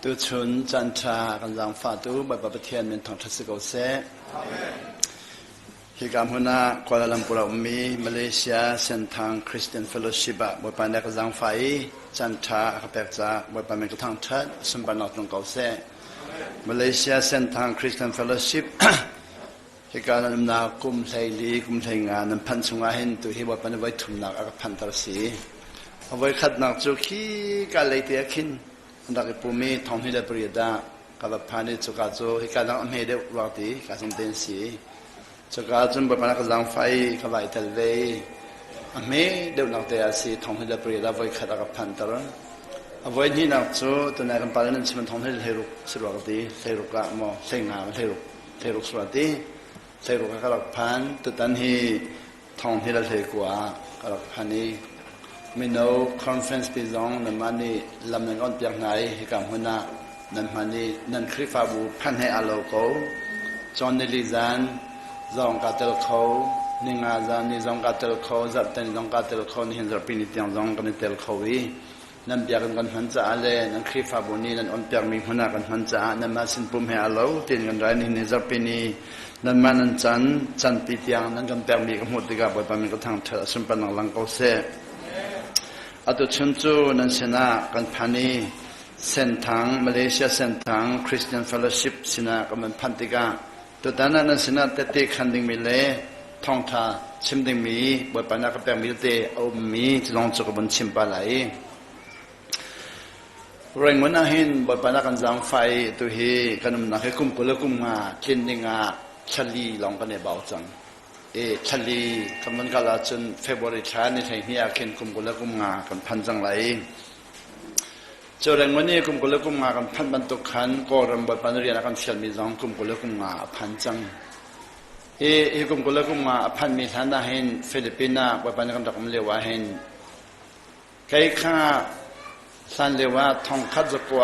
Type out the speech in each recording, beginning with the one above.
Tuchun caanṭha kan zaangfahtu Bawipa Pathian min thangṭhat si ko seh. Hika hmun ah Kuala Lumpur a ummi Malaysia Senthang Christian Fellowship ah Bawipa nih a ka zaangfah i caanṭha a ka pek caah Bawipa min ka thangṭhat, sunparnak tlung ko seh. Malaysia Senthang Christian Fellowship hika nan umnak kum 14, kum 15 nan phanh chungah hin tu hi Bawipa nih voi thumnak a ka phanhter a si. A voi khatnak cu khi ka lei te ah khin an rak i pum i 2008 ah ka va phan i cuka cu hika dang a hme deuh ruang ti ka zong te an si. Cuka cun Bawipa nih a ka zaangfah i ka va i tel ve i a hme deuhnak te ah si 2008 ah voi khat a ka phanter. A voi hnihnak cu tunai kan pale nan chim 2016 si rua ka ti 16 ah maw 15 16 16 si rua ti 16 ah ka rak phan tutan hi thong hi la hlei kua ah ka rak phan i mino conference pi zong nanmah nih lam nan on piak hna i hika hmun ah nan hman i nan Khrihfabu phanh he aa lo ko. Cawn nili zan zong kaa tel kho, ninga zan ni zong kaa tel kho, zarhte ni zong kaa tel kho, nihin zarhpi ni tiang zong kan i tel kho i nan biakinn kan hman caah le nan Khrihfabu nih nan onpiakmi hmun ah kan hman caah nanmah sin pum he aa lo tiin kan rai nihin ni zarhpi ni nanmah nan can canpi tiang nan kan pekmi ka hmuh tikah Bawipa min ka thangṭhat a sunparnak lang ko seh. Atu chun cu nan sinah kan phan i Senthang Malaysia Senthang Christian Fellowship sinah kan van phanh tikah tutan ah nan sinah tette khan dingmi le thawngṭha chim dingmi Bawipa nih a ka pekmi tete a ummi cu zong cu ka vun chim pah lai i Rangoon ah hin Bawipa nih a kan zaangfah i tuhi kan umnak hi kum 20 le kum nga tlin dingah thlali lawng kan i bau cang. I thlali kan van kal ahcun February thla ni 12 ah khin kum 20 le kum nga kan phan cang lai i cu Rangoon i kum 20 le kum nga kan phanh bantuk khan Kawlram Bawipa nih rian a kan fialmi zong kum 20 le kum nga a phan cang. Hi kum 20 le kum nga a phanmi hlan ah hin Philippines ah Bawipa nih kan rak um lio ah hin kei kha hlan lio ah 1972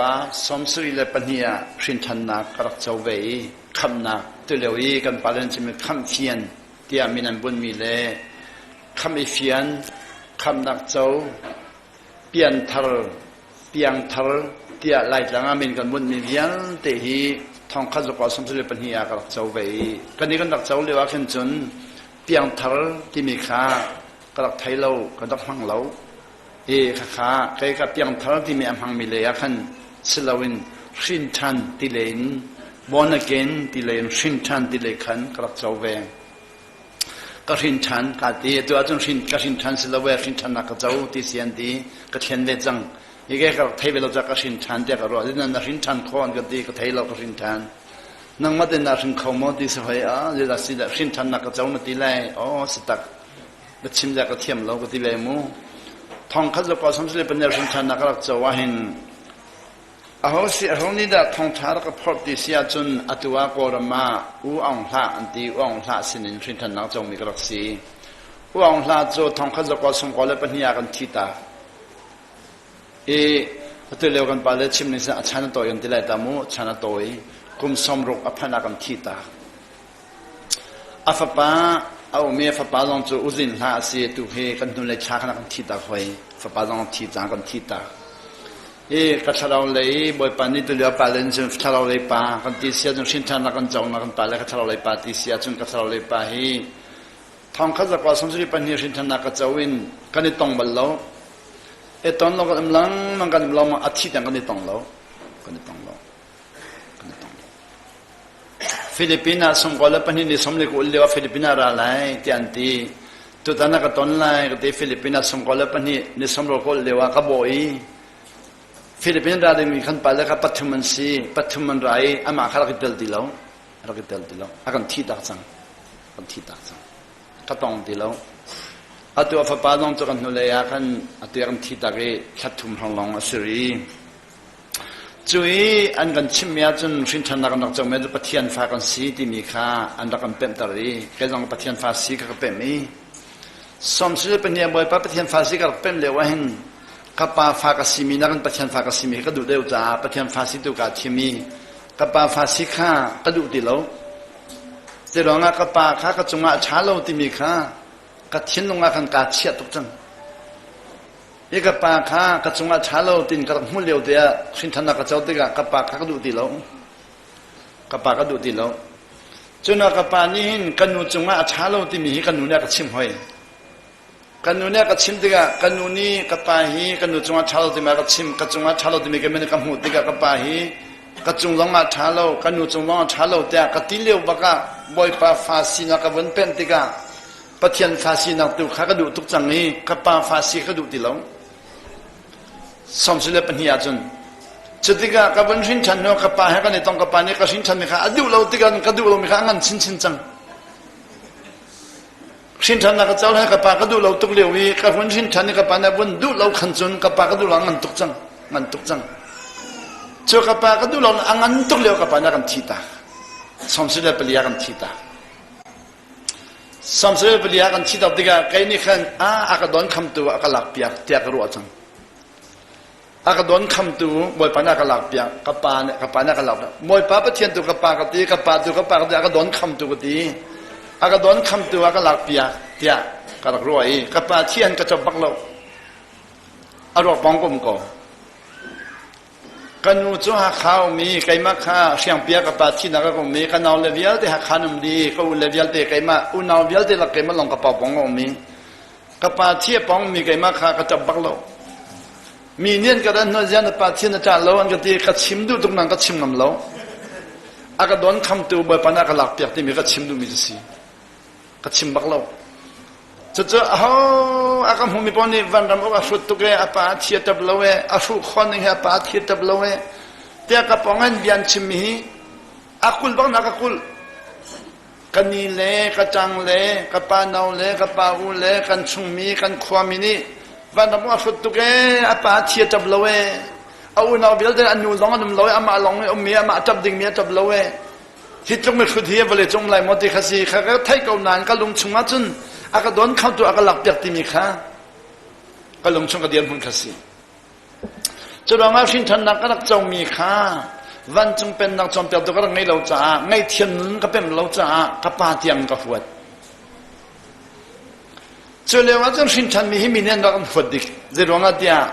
ah hrinthannak ka rak co ve i khamhnak tulio i kan pale an chimmi khamhfian tiah min an bunmi le khamh i fian khamhnak co pianthar piangthar tiah Laitlang ah min kan bunhmi vialte hi 1972 ah ka rak co ve i kan i kan rak co lio ah khin cun piangthar timi kha ka rak thei lo, ka rak hmang lo. I khakha kei ka piangthar timi a hmangmi lei ah khan si loin hrin ṭhan ti lei in born again ti lei in hrin ṭhan ti lei khan ka rak co ve. Ka hrin ṭhan ka ti atu ahcun hrin ka hrin ṭhan si lo ve hrin ṭhannak ka co ti si an ti ka thlen ve cang hi ke ka rak thei ve lo ca ka hrin ṭhan tiah ka ruah na hrin ṭhan kho an ka ti ka thei lo ka hrin ṭhan nangmah te na hrin kho maw ti si hoi a zeidah si dah hrin ṭhannak ka co na ti lai aw si tak ka chim le ka thiam lo ka ti ve mu thong khat le kwa som si le panel hrin ṭhannak ka rak co ah hin Aho si aho nih dah thawngṭha rak ka phorh ti si ahcun atu ah Kawlram ah U Aung Hlah an ti. U Aung Hlah sinin hrinthannak comi ka rak si. U Aung Hlah cu thongkhat zakua 92 ah kan thi ta. I atu lio kan pale chim ning sin a chan a tawi kan ti lai ta mu, chan a tawi. Kum 60 a phanh ah kan thi ta. A fapa a um i a fapa zong cu uzin hlah a si tu hi kan hnulei thla khan kan thi tak hoi fapa zong thi cang kan thi tak i ka thlarau lei bawipa nih tulio pa len cun thlarau lei pa kan ti sia cun hrin ṭhan kan cong na kan pa le ka thlarau lei pa ti sia cun ka thlarau lei pa hi thong khat zakwa samsuri pahnih hrin ṭhan ka co in kan i tong bal lo e ton lo kan um lang mang kan um lo ma a thi tiang kan i tong lo kan i tong lo kan i tong lo Philippines ah 92 ni 24 lio ah Philippines ah ra lai tiah an ti. Tutan ah ka ton lai ka ti Philippines ah 92 ni 29 lio ah ka bawh i Philippines ra dingmi kan pale kha pathum an si pathum an ra i amah kha rak i tel ti lo rak i tel ti lo a kan thi tak cang kan thi tak cang ka tong ti lo atu a fapa zong cu kan hnulei ah khan atu kan thi tak i thla thum hrawng lawng a si rih Cu i an kan chimhmi ahcun hrinṭhannak an rak comi cu Pathian fa kan si timi kha an rak kan pemhter i kei zong Pathian fa si ka ka pemh i 72 Bawipa Pathian fa si ka rak pemh lio ahhin ka pa fa ka simi nakin Pathian fa ka simi ka duh deuh caah Pathian fa si tu kaa thim i ka pa fa si kha ka duh ti lo. Cu ruangah ka pa kha ka cungah a ṭha lo timi kha ka thinlung ah khan kaa chiah tuk cang. I ka pa kha ka cungah ṭha lo tin ka rak hmuh lio te ah hrinthannak ka co tikah ka pa kha ka duh ti lo. Ka pa ka duh ti lo. Cun ka pa nih hin ka nu cungah a ṭha lo timi hi ka nu nih a ka chimh hoi. Ka nu nih a ka chimh tikah ka nu nih ka pa hi ka nu cungah ṭha lo timi a ka chimh, ka cungah ṭha lo timi ka min ka hmuh tikah ka pa hi ka cung zong ah ṭha lo, ka nu cung zong ah ṭha lo tiah ka ti lio bak ah Bawipa fa sinak ka vun penh tikah Pathian fa sinak tu kha ka duh tuk cang i ka pa fa si ka duh ti lo. 22 ahcun cutikah ka vun hrin ṭhan hnu ka pa he kan i tong ka pa nih ka hrin ṭhanmi kha a duh lo tikah ka duh lomi kha a ngan chinchin cang. Hrin ṭhannak ka cohlan ka pa ka duh lo tuk lio i ka hun hrin ṭhan i ka pa nih a vun duh lo khan cun ka pa ka duh lo a ngan tuk cang ngan tuk cang. Cu ka pa ka duh lo a ngan tuk lio ka pa nih a kan thi tak. 94 a kan thi tak. 94 a kan thi tak tikah kei nih khan a a ka don khamtu a ka lak piak tiah ka ruah cang. A ka don khamtu Bawipa nih a ka lak piak ka pa nih ka pa nih a ka lak piak Bawipa Pathian tu ka pa ka ti ka pa tu ka pa ka ti a ka don khamtu ka ti a ka don khamtu a ka lak piak tiah ka rak ruah i ka pa thi an ka cop bak lo a ruak pong kum ko Ka nu cu Hakha um i keimah kha Hriangpia ka pa thinak a um i ka nau le vialte Hakha an um dih i ka u le vialte keimah unau vialte lak keimah lawng ka pa pong a um i ka pa thi a pong mi keimah kha ka ṭap bak lo. Mi nih an ka dan hnuah ziah na pa thi na ṭah lo an ka ti ka chim duh tuk nang ka chim ngam lo. A ka don khamtu Bawipa nih a ka lak piak timi ka chim duhmi cu si. Ka chim bak lo. Cucu aho a ka hmumi paoh nih vanram awk a hrut tuk e, a pa a thi a ṭap lo e, a hruh khawn ning hi a pa a thi a ṭap lo e, tiah ka pawng in bia an chimmi hi a kulh bak nak a kulh. Ka ni le ka ṭang le ka pa no le ka pa u le kan chungmi kan khuami nih vanram awk a hrut tuk e, a pa a thi a ṭap lo e, a unau vialte an nu zong an um lo e, amah lawng i ummi amah a ṭap dingmi a ṭap lo e, Hi tluk mihrut hi vawlei cung lai maw ti kha si kha ka theih ko nain ka lung chungah cun a ka don khotu a ka lakpiak timi kha ka lung chung ka dirhmun kha si. Cu ruangah hrinthannak ka rak comi kha vancung pennak cawnpiaktu ka rak ngei lo caah ngaihthiam nun ka pem lo caah ka pa tiang ka huat. Cu lio ah cun hrinthanmi hi mi nih an rak an huat dik. Zei ruangah tiah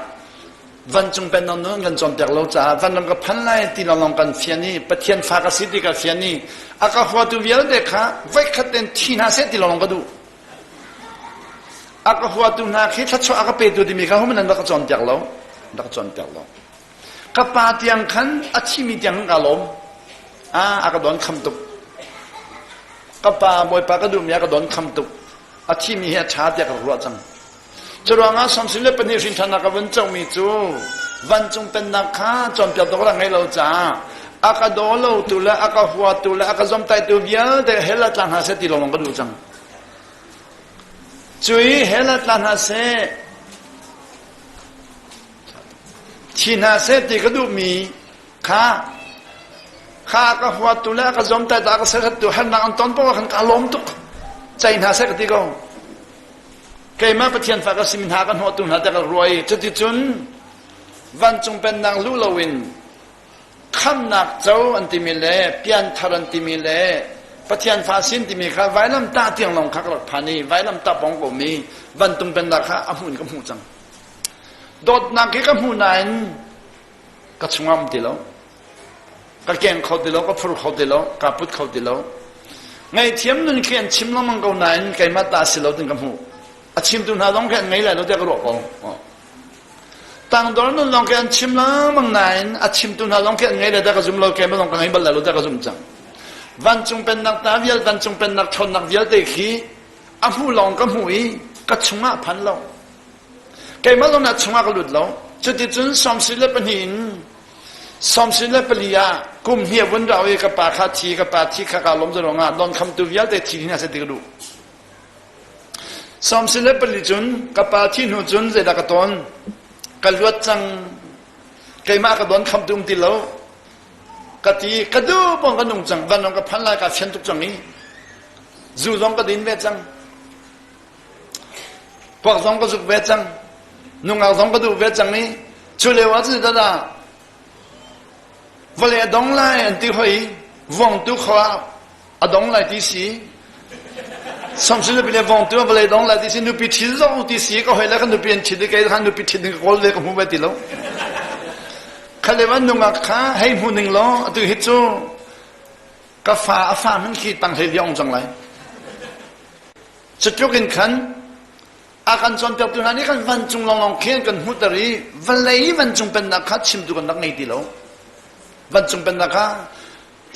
vancung pennak nun kan cawnpiak lo caah vanram ka phan lai ti lawnglawng kan fian i Pathian fa ka si ti ka fian i a ka huatu vialte kha voikhat ten thi hna seh ti lawnglawng ka duh. A ka huatu hna khi thluachuah a ka petu timi kha human an rak ka cawnpiak lo. Rak ka cawnpiak lo. Ka pa tiang khan a thimi tiang khan ka lawm. Ah, a ka don kham tuk. Ka pa Bawipa ka duhmi a ka don kham tuk. A thimi hi a ṭha tiah ka ruah cang. Cu ruangah 92 hrinthannak ka vun comi cu vancung pennak kha cawnpiak dawk rak ngei lo caah a ka daw lotu le a ka huatu le a ka zomtaitu vialte hell ah tla hna seh ti lawnglawng ka duh cang. Cui hell ah tla hna seh thi hna seh ti ka duhmi kha kha ka huatu le ka zomtai ta ka serhattu harnak an ton paoh khan ka lawm tuk cei hna seh ka ti ko keimah Pathian fa ka simi hna ka hnawhtu hna te ka ruai cuticun vancung pennak lu loin khamnak co an timi le pianthar an timi le Pathian fa sin timi kha vailam tah tiang lawng kha ka rak phan i vailam tah pong ko mi vantung pennak kha a hmuh in ka hmuh cang dawtnak hi ka hmuh nain ka chungah um ti lo ka keng kho ti lo ka phur kho ti lo ka put kho ti lo ngaihthiam nun khi an chim lengmang ko nain keimah ta si lo tin ka hmuh a chimtu hna zong khi an ngei lai lo tiah ka ruah ko tangdor nun lawng khi an chim lengmang nain a chimtu hna zong khi an ngei lai tiah ka zum lo keimah zong ka ngei bal lai lo tiah ka zum cang vancung pennak ta vial vancung pennak ṭhawnnak vialte khi a hmu lawng ka hmu i ka chungah phan lo Keimah lawng na chungah ka lut lo. Cuticun 74 in 74 ah kum hnih a vun rau i ka pa kha thi, ka pa thi kha kaa lawm ruangah don khamtu vialte thi hna seh ti ka duh. 74 cun ka pa thi hnu cun zeidah ka tawn? Ka luat cang. Keimah ka don khamtu um ti lo. Ka ti ka duh pong ka nung cang. Vanlawng ka phan lai ka fian tuk cang i zu zong ka din ve cang. Kuak zong ka zuk ve cang. Nungak zong ka duh ve cang i cu lio ah cun dah vawlei a dong lai an ti hoi vuangtu kho ah a dong lai ti si. Samson nupi le vong tu vawlei dong lai ti si nupi ṭhin zong ti si ka hoi le ka nupi an ṭhin i kei kha nupi ṭhin ding ka kawl ve ka hmu ve ti lo. Khale van nungak kha hei hmu ning law atu hi cu ka fa a fa hmanh khi tang hlei liang cang lai. Cutluk in khan a kan cawnpiaktu hna nih khan vancung lawnglawng khi an kan hmuhter i vawlei vancung pennak kha chimtu kan rak ngei ti lo. Vancung pennak kha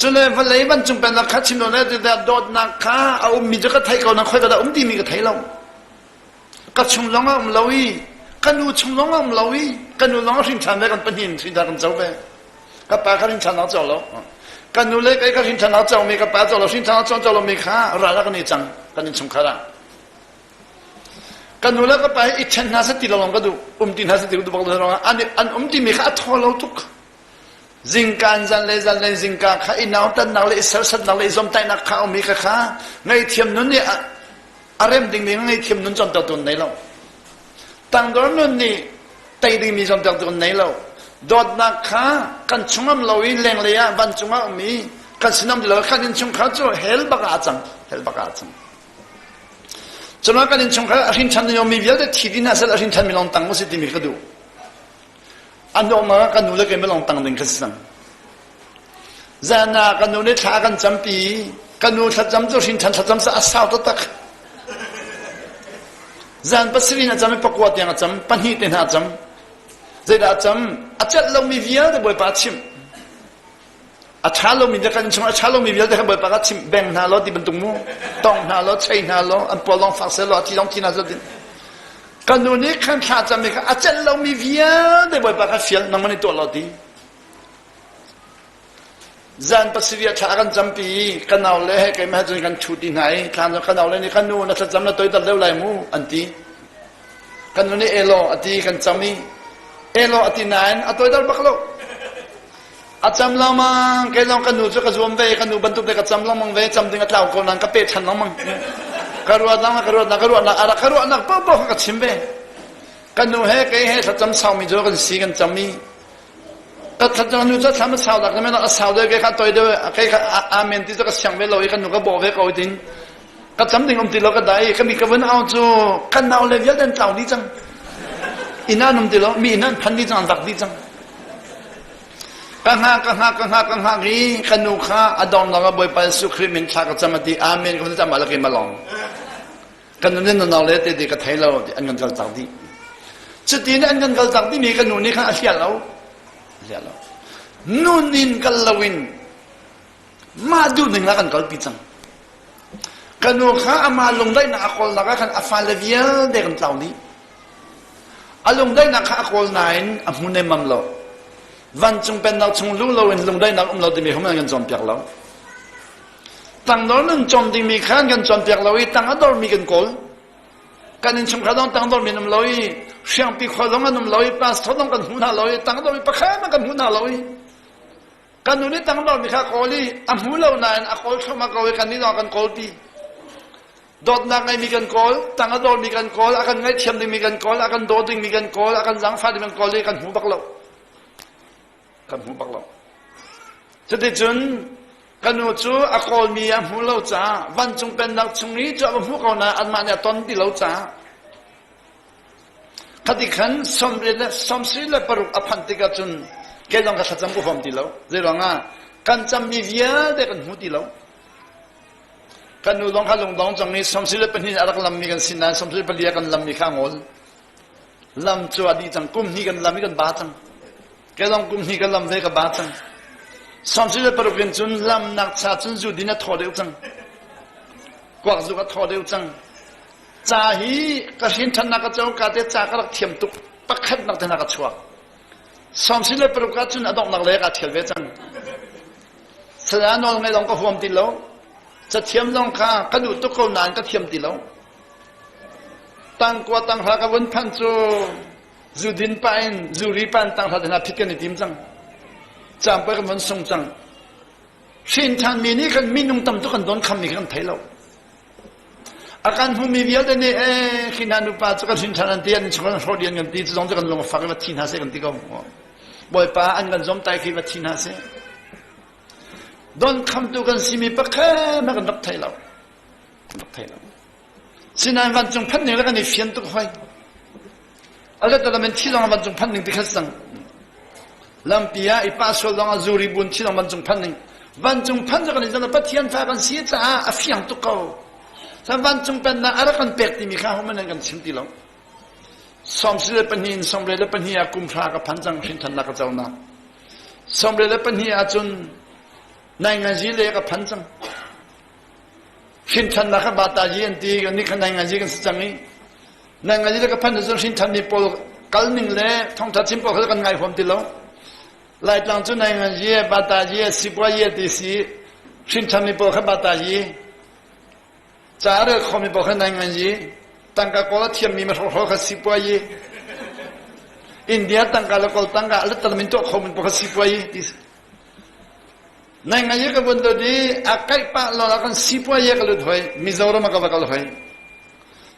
cule vawlei vancung pennak kha chim lo le dawtnak kha a ummi cu ka thei ko na khoi ka dah um timi ka thei lo. Ka chung zong a um lo i ka nu chung zong a um lo i ka nu zong a hrin ṭhan ve kan pahnih in hrin ṭhan kan co ve. Ka pa kha hrin ṭhan a co lo. Ka nu le kei ka hrin ṭhan a co mi ka pa co lo hrin ṭhan a co lo mi kha ral a kan i cang kan innchungkhar ah. Ka nu le ka pa hi i ṭhen hna seh ti lo lawng ka duh um ti hna seh ti ka duh bak lo an an um timi kha a thaw lo tuk. Zingka zan le zan le zingka kha i nautatnak le i serhsatnak le i zomtaihnak kha a um i kha kha ngaihthiam nun nih a rem dingmi ngaihthiam nun cawnpiaktu an nei lo. Tangdor nun nih tei dingmi cawnpiaktu an nei lo. Dawtnak kha kan chungam lo i lenglei ah vancung ah um i kan sinam ti lo kan innchungkhar cu hell bak ah a cang hell bak ah a cang. Cuma kan innchungkhar a hrin ṭhan mi vialte thi dih hna seh a hrin ṭhan mi lawng tang mu si timi ka duh. An dawhnak ah kan nu le keimah lawng tang ding kha si cang. Zan ah kan nu nih thla kan campi. Kan nu thlacam cu hrin ṭhan thlacam sa a sau taktak. Zan pasarih a cam i pakua tiang a cam, pahnih te hna a cam. Zeidah a cam? A celh lomi vialte Bawipa a chimh. A ṭha lomi le kan chung a ṭha lomi vialte kha Bawipa ka chimh beng hna law ti bantuk mu tong hna law chei hna law an pual lawng fak seh law a thi lawng thi hna seh kan nu nih khan thla cam kha a celh lomi vialte Bawipa kha fial nangmah nih tuah law ti zan pasarih thla kan campi ka nau le he keimah cun kan ṭhu ti hna i thla ka nau le nih kan nu na thlacam na toidor deuh lai mu an ti kan nu nih elaw a ti kan cam i elaw a ti nain a toidor bak lo A cam lengmang kei zong ka nu cu ka zuam ve ka nu bantuk te ka cam lengmang ve cam ding a tlau ko nain ka pe ṭhan lengmang ka ruahnak ka ruahnak ka ruahnak a rak ka ruahnak paohpaoh ka chim ve ka nu he kei he thlacam saumi cu kan si kan cam i ka thlacam nu cu thlam a sau dak na a sau deuh kei kha toi deuh kei kha amen ti cu ka siang ve lo i ka nu ka bawh ve ko tin ka cam ding um ti lo ka dai ka mi ka vun au cu kan nau le vialte an tlau dih cang inn ah an um ti lo mi inn ah an phan dih cang an vak dih cang Ka hngak, ka hngak, ka hngak, ka hngak i ka nu kha a donglong ah Bawipa Jesuh Khrih min thla ka cam a ti. Amen. Ka cam ah keimah lawng. Kan nu nih na nau le te ti ka thei lo ti an kan kaltak dih. Cuti nih an kan kaltak dih mi ka nu nih khan a hliah lo. A hliah lo. Nun in kal lo in mah duh ning ah kan kalpi cang. Ka nu kha amah lungdaihnak a kawlnak ah khan a fale vialte kan tlau dih. A lungdaihnak kha a kawl nain a hmu nemmam lo. Vancung pennak chung luh loin lungdaihnak um lo timi hum an kan cawnpiak lo. Tangdor nun cawm dingmi kha an kan cawnpiak lo i tang a dormi kan kawl. Kan innchungkhar zong tangdormi an um lo i hriangpi khua zong an um lo i pastor zong kan hmu hna lo i tangdormi pakhat hmanh kan hmu hna lo i kan nu nih tangdormi kha kawl i a hmu lo nain a kawl thluahmah ko i kannih zong a kan kawlpi. Dawtnak ngeimi kan kawl, tang a dawrmi kan kawl, a kan ngaihthiam dingmi kan kawl, a kan daw dingmi kan kawl, a kan zaangfah dingmi kan kawl i kan hmu bak lo. Kan hmu bak lo. Cuticun ka nu cu a kawlmi a hmu lo caah vancung pennak chung i cu a va hmu ko nain anmah nih a ton ti lo caah khati khan sawmriat le sawmsarih le paruk a phanh tikah cun kei zong ka thlacam ka huam ti lo. Zeiruangah kan cammi vialte kan hmu ti lo. Kan nu zong kha lungdong cang i 72 a rak lammi kan si nain 74 a kan lammi kha a ngol. Lam cu a dih cang. Kum hnih kan lam i kan ba cang. Kei zong kum hnih kan lam ve ka ba cang. 76 in cun lamnak cha cun zu din a thaw deuh cang. Kuak zuk a thaw deuh cang. Ca hi ka hrin ṭhannak ka co ka te ca ka rak thiam tuk. Pakhat nak te na ka chuak. 76 ah cun a donghnak le ka ṭhial ve cang. Saya nawl ngai lawng ka huam ti lo. Cathiam zong kha ka duh tuk ko nain ka thiam ti lo. Tangkua tanghra ka vun phanh cu zudin pah in zuri pa in tanghra te hna phit kan i tim cang. Caangpoi kan vun sung cang. Hrin ṭhanmi nih khan minung tam tuk kan don khammi kha kan thei lo. A kan hmumi vialte nih ee khi hna nupa cu kan hrin ṭhan an ti an chung kan hrawh lian kan ti cu zong cu kan lung a fak i va thi hna seh kan ti ko. Bawipa an kan zomtai khi va thi hna seh. Don khamtu kan simi pakhat hmanh kan rak thei lo. Kan rak thei lo. Sinain vancung phanh ning le kan i fian tuk hoi. A let lam in thi zong vancung phanh ning ti khat cang. Lampi ah i pah sual zong ah zuri bun thi zong vancung phanh ning. Vancung phanh cu kan i zan Pathian fa kan si caah a fiang tuk ko. San vancung pennak a rak kan pek timi kha homan an kan chim ti lo. 22 in 32 ah kum hra ka phan cang hrinthannak ka conak. 22 ahcun nainganzi le ka phan cang. Hrinthannak kha batayi an ti kan nih kha nainganzi kan si cang i nainganzi le ka phan cun hrinthanmi pawl kal ning le thongtha chim pawl kha kan ngai huam ti lo. Laitlang cu nainganzi batayi sipuayi ti si hrinthanmi pawl kha batayi Ca a rel khomi paoh kha nainganyi, tangka kawl a thiammi mahrohro kha sipuayi, India tangka le kawl tangka a lettal min tuah khomi paoh kha sipuayi ti si. Nainganyi ka vun dot i a kaih pah lawng ah kan sipuayi ka lut hoi, Mizoram ah ka va kal hoi.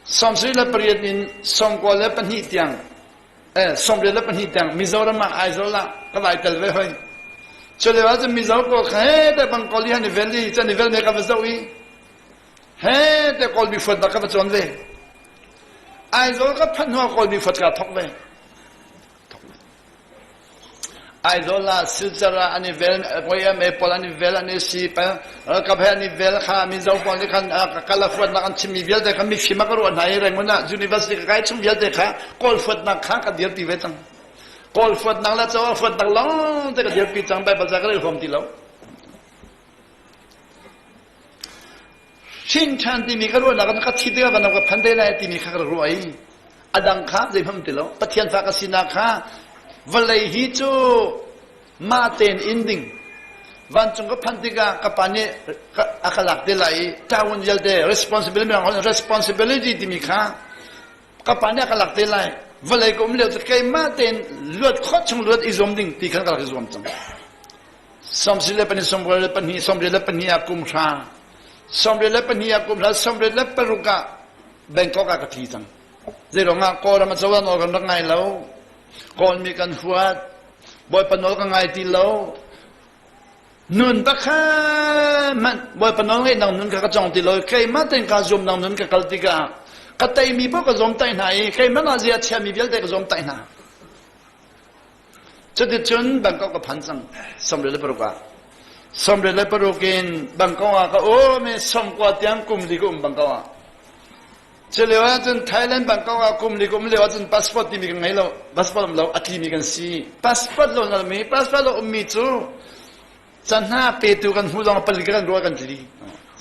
78 in 92 tiang eh 22 tiang Mizoram ah Aizawl ah ka vai tel ve hoi. Cu lio ah cun Mizo pawl kha he te bang kawl i han i vel i can i vel me ka va zoh i he te kawl mi fuat bak ka va cawn ve. Aizawl ka phanh hnu ah kawl mi fuat ka thok ve. Aizawl ah Silchar ah an i vel YMA pawl an i vel an i si ralkap he an i vel kha Mizo pawl nih khan kal a fuatnak an chimmi vialte kha mifim a ka ruah hna i Rangoon ah university ka kai chung vialte kha kawl fuatnak kha ka dirpi ve cang. Kawl fuatnak le caw fuatnak lawng te ka dirpi cang Bible ca ka rel huam ti lo. Hrin ṭhan timi ka ruahnak in ka thi tikah van ka phan te lai timi kha ka rak ruah i a dang kha zeihmanh ti lo. Pathian fa ka sinak kha vawlei hi cu mah tein in ding vancung ka phanh tikah ka pa nih a ka lak te lai i ṭawun vialte responsibility responsibility timi kha ka pa nih a ka lak te lai vawlei ka um lio cu keimah tein luat khawh chung luat i zuam ding ti khan ka rak i zuam cang. 22, 22 ah kum hra 22 ah kum hra 26 ah Bangkok ah ka thi cang. Zeiruang ah Kawlram a cozah nawl kan rak ngai lo. Kawlmi kan huat. Bawipa nawl ka ngai ti lo. Nun pakhat hmanh Bawipa nawl ngeih nang nun kha ka cong ti lo. Keimah tein kaa zuam nang nun ka kal tikah ka teimi paoh ka zuam taih hna i keimah ah zia chiami vialte ka zuam taih hna. Cuticun Bangkok ka phan cang 26 ah. 26 in Bangkok ah ka um i 90 tiang kum li ka um Bangkok ah. Cu lio ah cun Thailand Bangkok ah kum li ka um lio ah cun passport timi ka ngei lo. Passport um lo a tlimi kan si. Passport lo na mi passport lo ummi cu Canhna petu kan hmu zong palik kan ruah kan tli.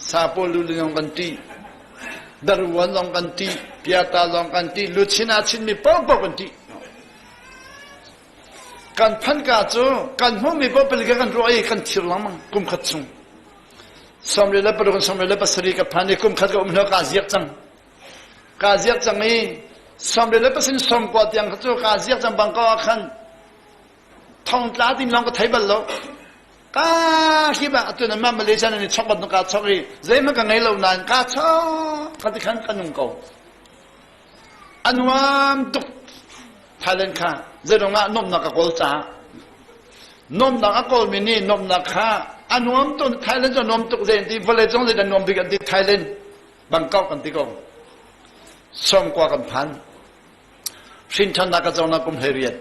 Sapaw lu zong kan ṭih. Daruan zong kan ṭih. Piata zong kan ṭih. Luchin ah chinmi paohpaoh kan ṭih. Kan phanka cu kan hmuhmi paoh palik kan ruah i kan thir lengmang kum khat chung. 26 27 ka phan i kum khat ka um hnu kaa ziak cang. Kaa ziak cang i 27 sawmkua tiang cu kaa ziak cang bang ko ah khan Thongtla ding lawng ka thei bal lo. Ka hi ba atu nan mah Malaysia nan i chok bantuk ka chok i zeihmanh ka ngei lo nain ka chok ka ti khan ka nung ko. A nuam tuk Thailand kha zeidong ah nuamnak ka kawl caah nuamnak a kawlmi nih nuamnak kha a nuam tuk Thailand cu a nuam tuk zei an ti vawlei cung zei dah nuam bik an ti Thailand Bangkok an ti ko sawmkua kan phan Hrinṭhannak ka conak kum 18.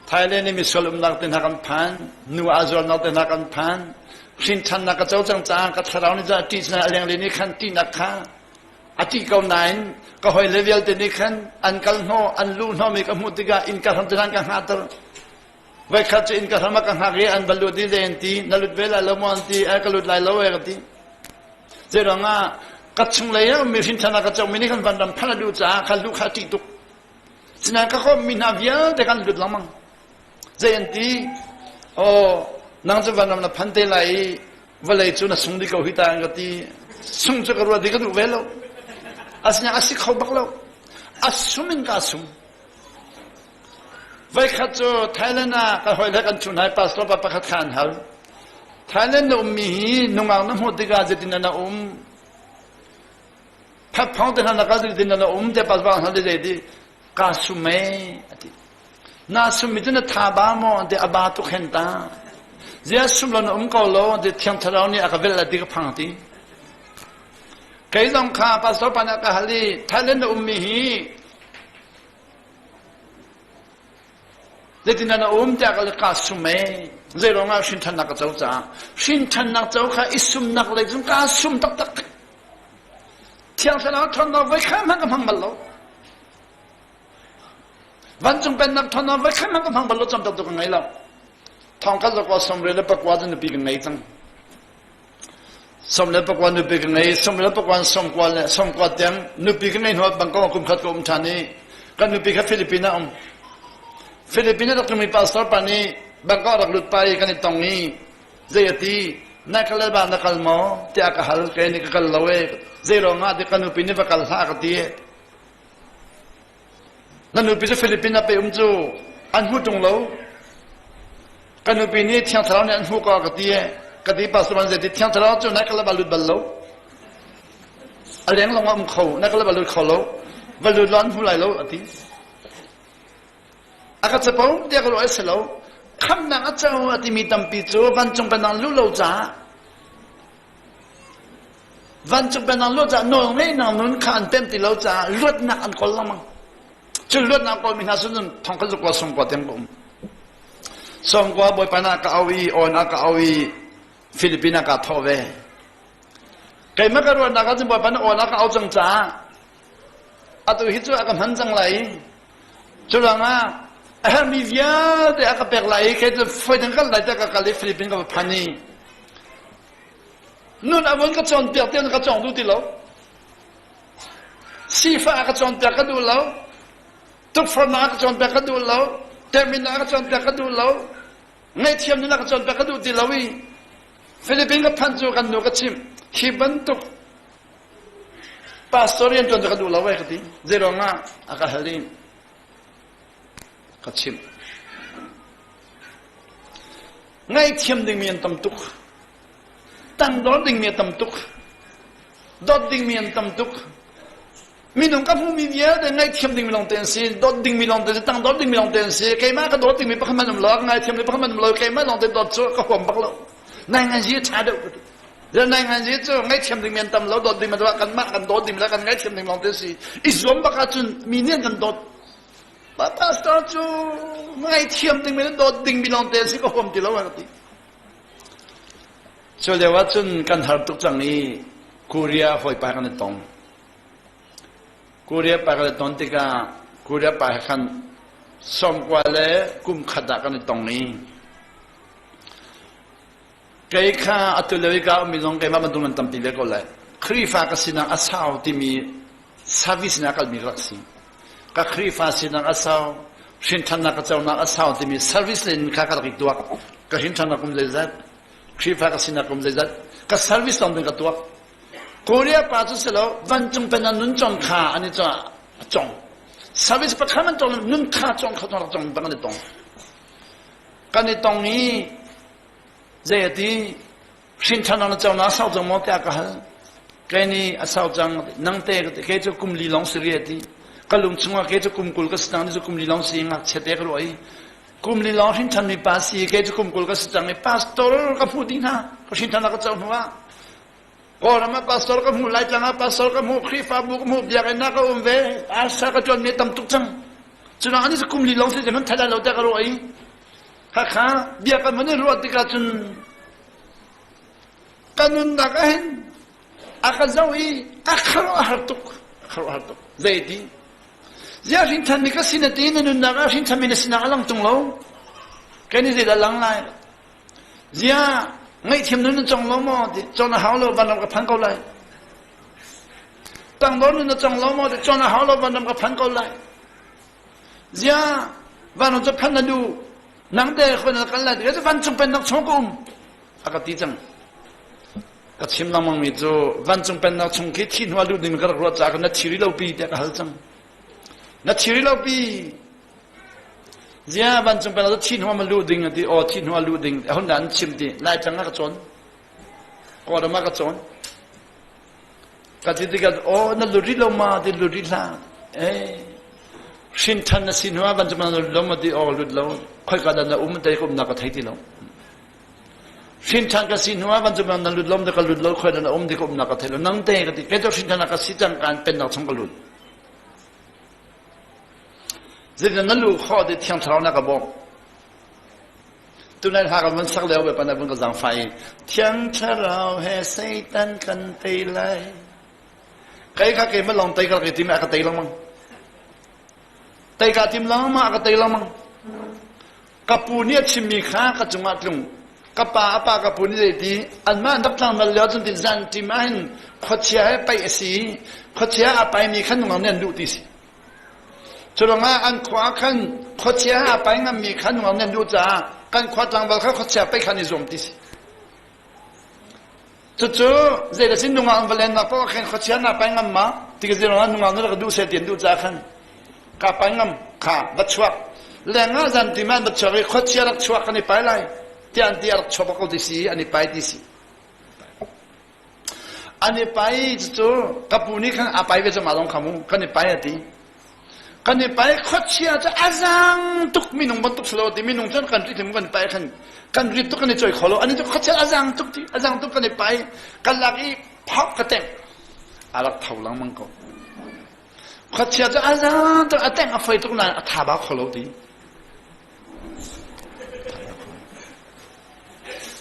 Thailand i misual umnak te hna kan phan, nu aa zualnak te hna kan phan. Hrinṭhannak ka co cang caah ka thlarau nih cun a ṭih a lenglei nih khan ṭihnak kha a ṭih ko nain ka hawile vialte nih khan an kal hnawh, an luh hnawhmi ka hmuh tikah innka hram te hna an ka hngahter. Voikhat cu innka hram ah ka hngak i an va lut i zei an ti, na lut ve lai lo maw an ti, ai ka lut lai lo e ka ti. Zeiruang ah ka chunglei ah ummi hrinṭhan ah ka comi nih kan vanram phanh a duh caah kha luh kha a ṭih tuk. Sinain ka komhmi hna vialte kan lut lengmang. Zei an ti? Aw, nang cu vanram na phan te lai i vawlei cu na sung dih ko hi ta an ka ti. Sung cu ka ruat i ka duh ve lo. Asinain a si kho bak lo. A sum in ka sum. Voikhat cu Thailand ah ka hawile kan chun hai pastor pa pakhat kha an hal. Thailand na ummi hi nungak na hmuh tikah zeitin na um? Phatphong te hna na kal zeitin na um te pastor hna zei ti ka sum e ati. Na sum mi cu na tha ba maw ati a ba tuk hen ta. Zia sum lo na um ko lo ati thiang thlarau nih a ka velh ati ka phang ti. Kei zong kha pastor pa nih a ka hal i Thailand na ummi hi zeitindah na um tiah ka ka sum ee. Zei ruangah hrinthannak ka co caah hrinthannak co kha i sumnak lei cun kaa sum taktak. Thiang Thlarau ṭhawnnak voi khat hmanh ka hmang bal lo. Vancung pennak ṭhawnnak voi khat hmanh ka hmang bal lo cam tuk ka ngei lo. Thong khat zakua sawmriat le pakua cu nupi ka ngei cang. 19 nupi ka ngei 19 sawmkua le sawmkua tiang nupi ka ngei hnu bangkok kum khat ka um ṭhan i kan nupi kha Philippines ah um Philippines ah rak tlungmi pastor pa nih Bangkok rak lut pa i kan i tong i zei a ti na kal ba na kal maw tiah ka hal kei nih ka kal lo e zei ruangah ti ka nupi nih va kal hlah ka ti Na nupi cu Philippines ah pei um cu an hmu ṭung lo. Ka nupi nih Thiang Thlarau nih an hmu ko ka ti e. Ka ti pastor man zei ti Thiang Thlarau cu na kal ba lut bal lo. A leng lawng ah um kho, na kal ba lut kho lo. Va lut lo an hmu lai lo a ti. A ka capo tiah ka ruah si lo. Khamnak a co a timi tampi cu vancung penang lu lo caah Vancung pennak luat caah nawlngeihnak nun kha an pemh ti lo caah luatnak an kawl lengmang. Cu luatnak kawlmi hna sun thong khat zukua sawmkua tiang ka um. Sawmkua Bawipa na ka au i awn a ka au i Philippine ah kaa thawh ve. Keimah ka ruahnak ah cun Bawipa na awn a ka au cang caah atu hi cu a ka hman cang lai i cu ruangah a herhmi vialte a ka pek lai i kei cu foi dang kal lai tiah ka kal i Philippine ka va phan i Nun a vun ka cawnpiak tiang ka cawng duh ti lo. Sifah a ka cawnpiak ka duh lo. Tukforhnak a ka cawnpiak ka duh lo. Temhinnak a ka cawnpiak ka duh lo. Ngaihthiam nun a ka cawnpiak ka duh ti lo i Philippines ka phanh cu kan nu ka chimh. Hi bantuk pastor rian ṭuan cu ka duh lo ai ka ti. Zeiruangah a ka hal i ka chimh. Ngaihthiam dingmi an tam tuk. Tangdor dingmi a tam tuk. Dawt dingmi an tam tuk. Minung ka hmuhmi vialte ngaihthiam dingmi lawngte an si, dawt dingmi lawngte an si, tangdor dingmi lawngte an si. Keimah ka dawt dingmi pakhat hmanh um lo, ka ngaithiam dingmi pakhat hmanh um lo, keimah lawngte dawt cu ka huam bak lo. Nai ngan zi a ṭha deuh ka ti. Zel nai ngan zi cu ngaihthiam dingmi an tam lo, dawt dingmi an kanmah kan dawt dingmi le kan ngaihthiam ding lawngte an si. I zuam bak ahcun mi nih an kan dawt. Pastor cu ngaihthiam dingmi le dawt dingmi lawngte an si ka huam ti lo a ka ti. Cu lio ah cun kan har tuk cang i Korea hawipa kan i tong. Korea pa kan i ton tikah Korea pa he khan sawmkua le kum khat ah kan i tong i kei kha atu lio i ka ummi zong keimah bantuk nan tampi ve ko lai. Khrihfa ka sinak a sau timi service in a kalmi ka rak si. Ka Khrihfa sinak a sau, hrinthannak ka conak a sau timi service in kha ka rak i tuak. Ka hrinthannak kum zeizat, Khrihfa ka sinak kum zeizat, ka service lawng ding ka tuak. Korea pa cu si lo, vancung pen ah nun cong kha an i a cong. Service pakhat man cong nun kha cong kha rak cong bang an i tong. Kan i tong i zei a ti Hrinṭhan na co na sau cang maw tiah ka hal. Kei nih a sau cang nang te ka ti kei cu kum li lawng si ri a ti. Ka lung chungah kei cu kum 20 ka si cang ni cu kum li lawng si ngakchia te ka ruah i kum li lawng hrinṭhan mi pa si kei cu kum 20 ka si cang i pastor ka hmuh dih hna ka hrinṭhan ka co hnu ah Kawlram ah pastor ka hmuh Laitlang ah pastor ka hmuh Khrihfabu ka hmuh biakinn ah ka um ve asa ka ṭuan mi tam tuk cang cunak ani cu kum li lawng si cang kan thai lai lo tiah ka ruah i khakha bia kan van i ruah tikah cun Ka nunnak ah hin a ka zoh i a khuaruahhar tuk. A khuaruahhar tuk. Zeiti? Ziah hrinthanmi ka si na ti na nunnak ah hrinthanmi na sinak a lang tung lo. Kei nih zeidah lang lai? Ziah ngaihthiam nun na cong lo maw? Ti cawn a hau lo vanram ka phan ko lai. Tangdor nun na cong lo maw? Ti cawn a hau lo vanram ka phan ko lai. Ziah vanram cu phan na duh. Nang te khoi na kal lai ti vancung pennak chung ka um a ka ti cang. Ka chim lengmang mi cu vancung pennak chung khi thi hnu ah luh ding ka rak ruah caah na thi rih lo pi tiah ka hal cang. Na thi rih lo pi. Zia vancung pennak cu thi hnu ah ma luh ding a ti aw thi hnu ah luh ding a hun an chim ti Laitlang ah ka cawn. Kawlram ah ka cawn. Ka ti tikah aw na lut rih lo ma ti lut rih hlah. Eh hrin ṭhan na si hnu ah van cu na lut lo ma ti aw lut lo. Khoika dah na um te ka umnak ka thei ti lo. Hrinṭhan ka si hnu ah van cu na lut lo ka lut lo khoi na um ti ka umnak ka thei lo nang te ka ti kei cu hrinṭhan ka si cang kan pennak chung ka lut. Zeitin na lu khawh ti thiang thlarau na ka bawmh. Tunai hla kan van sak lio ve pan vun ka zang fai thiang thlarau he Satan kan tei lai. Kai kha ke ma long tei ka ke tim a ka tei lengmang. Tei ka tim lengmang a ka tei lengmang. Ka pu nih a chimmi kha ka cungah tlung. Ka pa a pa ka pu nih zeiti anmah an rak tlangval lio cun ti zan ṭim ah hin khuachia he paih a si i khuachia a paimi kha nungak nih an duh ti si. Cu ruangah an khua khan khuachia a pai ngammi kha nungak nih an duh caah kan khua tlangval kha khuachia paih kha an i zuam ti si. Cucu zeidah sin nungak an va lennak paoh ah khan khuachia na pai ngam ma ti ka ruangah nungak nih rak duh seh ti an duh caah khan ka pai ngam kha va chuak lengah zan ti ma an va chuak i khuachia rak chuak kan i pai lai tiah an ti a rak chuak bak ko ti si an i pai ti si an i pai cucu ka pu nih khan a pai ve cu mah lawng kha mu kan i pai a ti Kan i pai khuachia cu a zang tuk minung bantuk si lo ti minung cun kan rit kan i pai khan kan rit tuk kan i choi kho lo ani cu khuachia a zang tuk ti a zang tuk kan i pai kan lak i phok ka teng a rak tho lengmang ko khuachia cu a zang tuk a teng a foi tuk nain a tha ba kho lo ti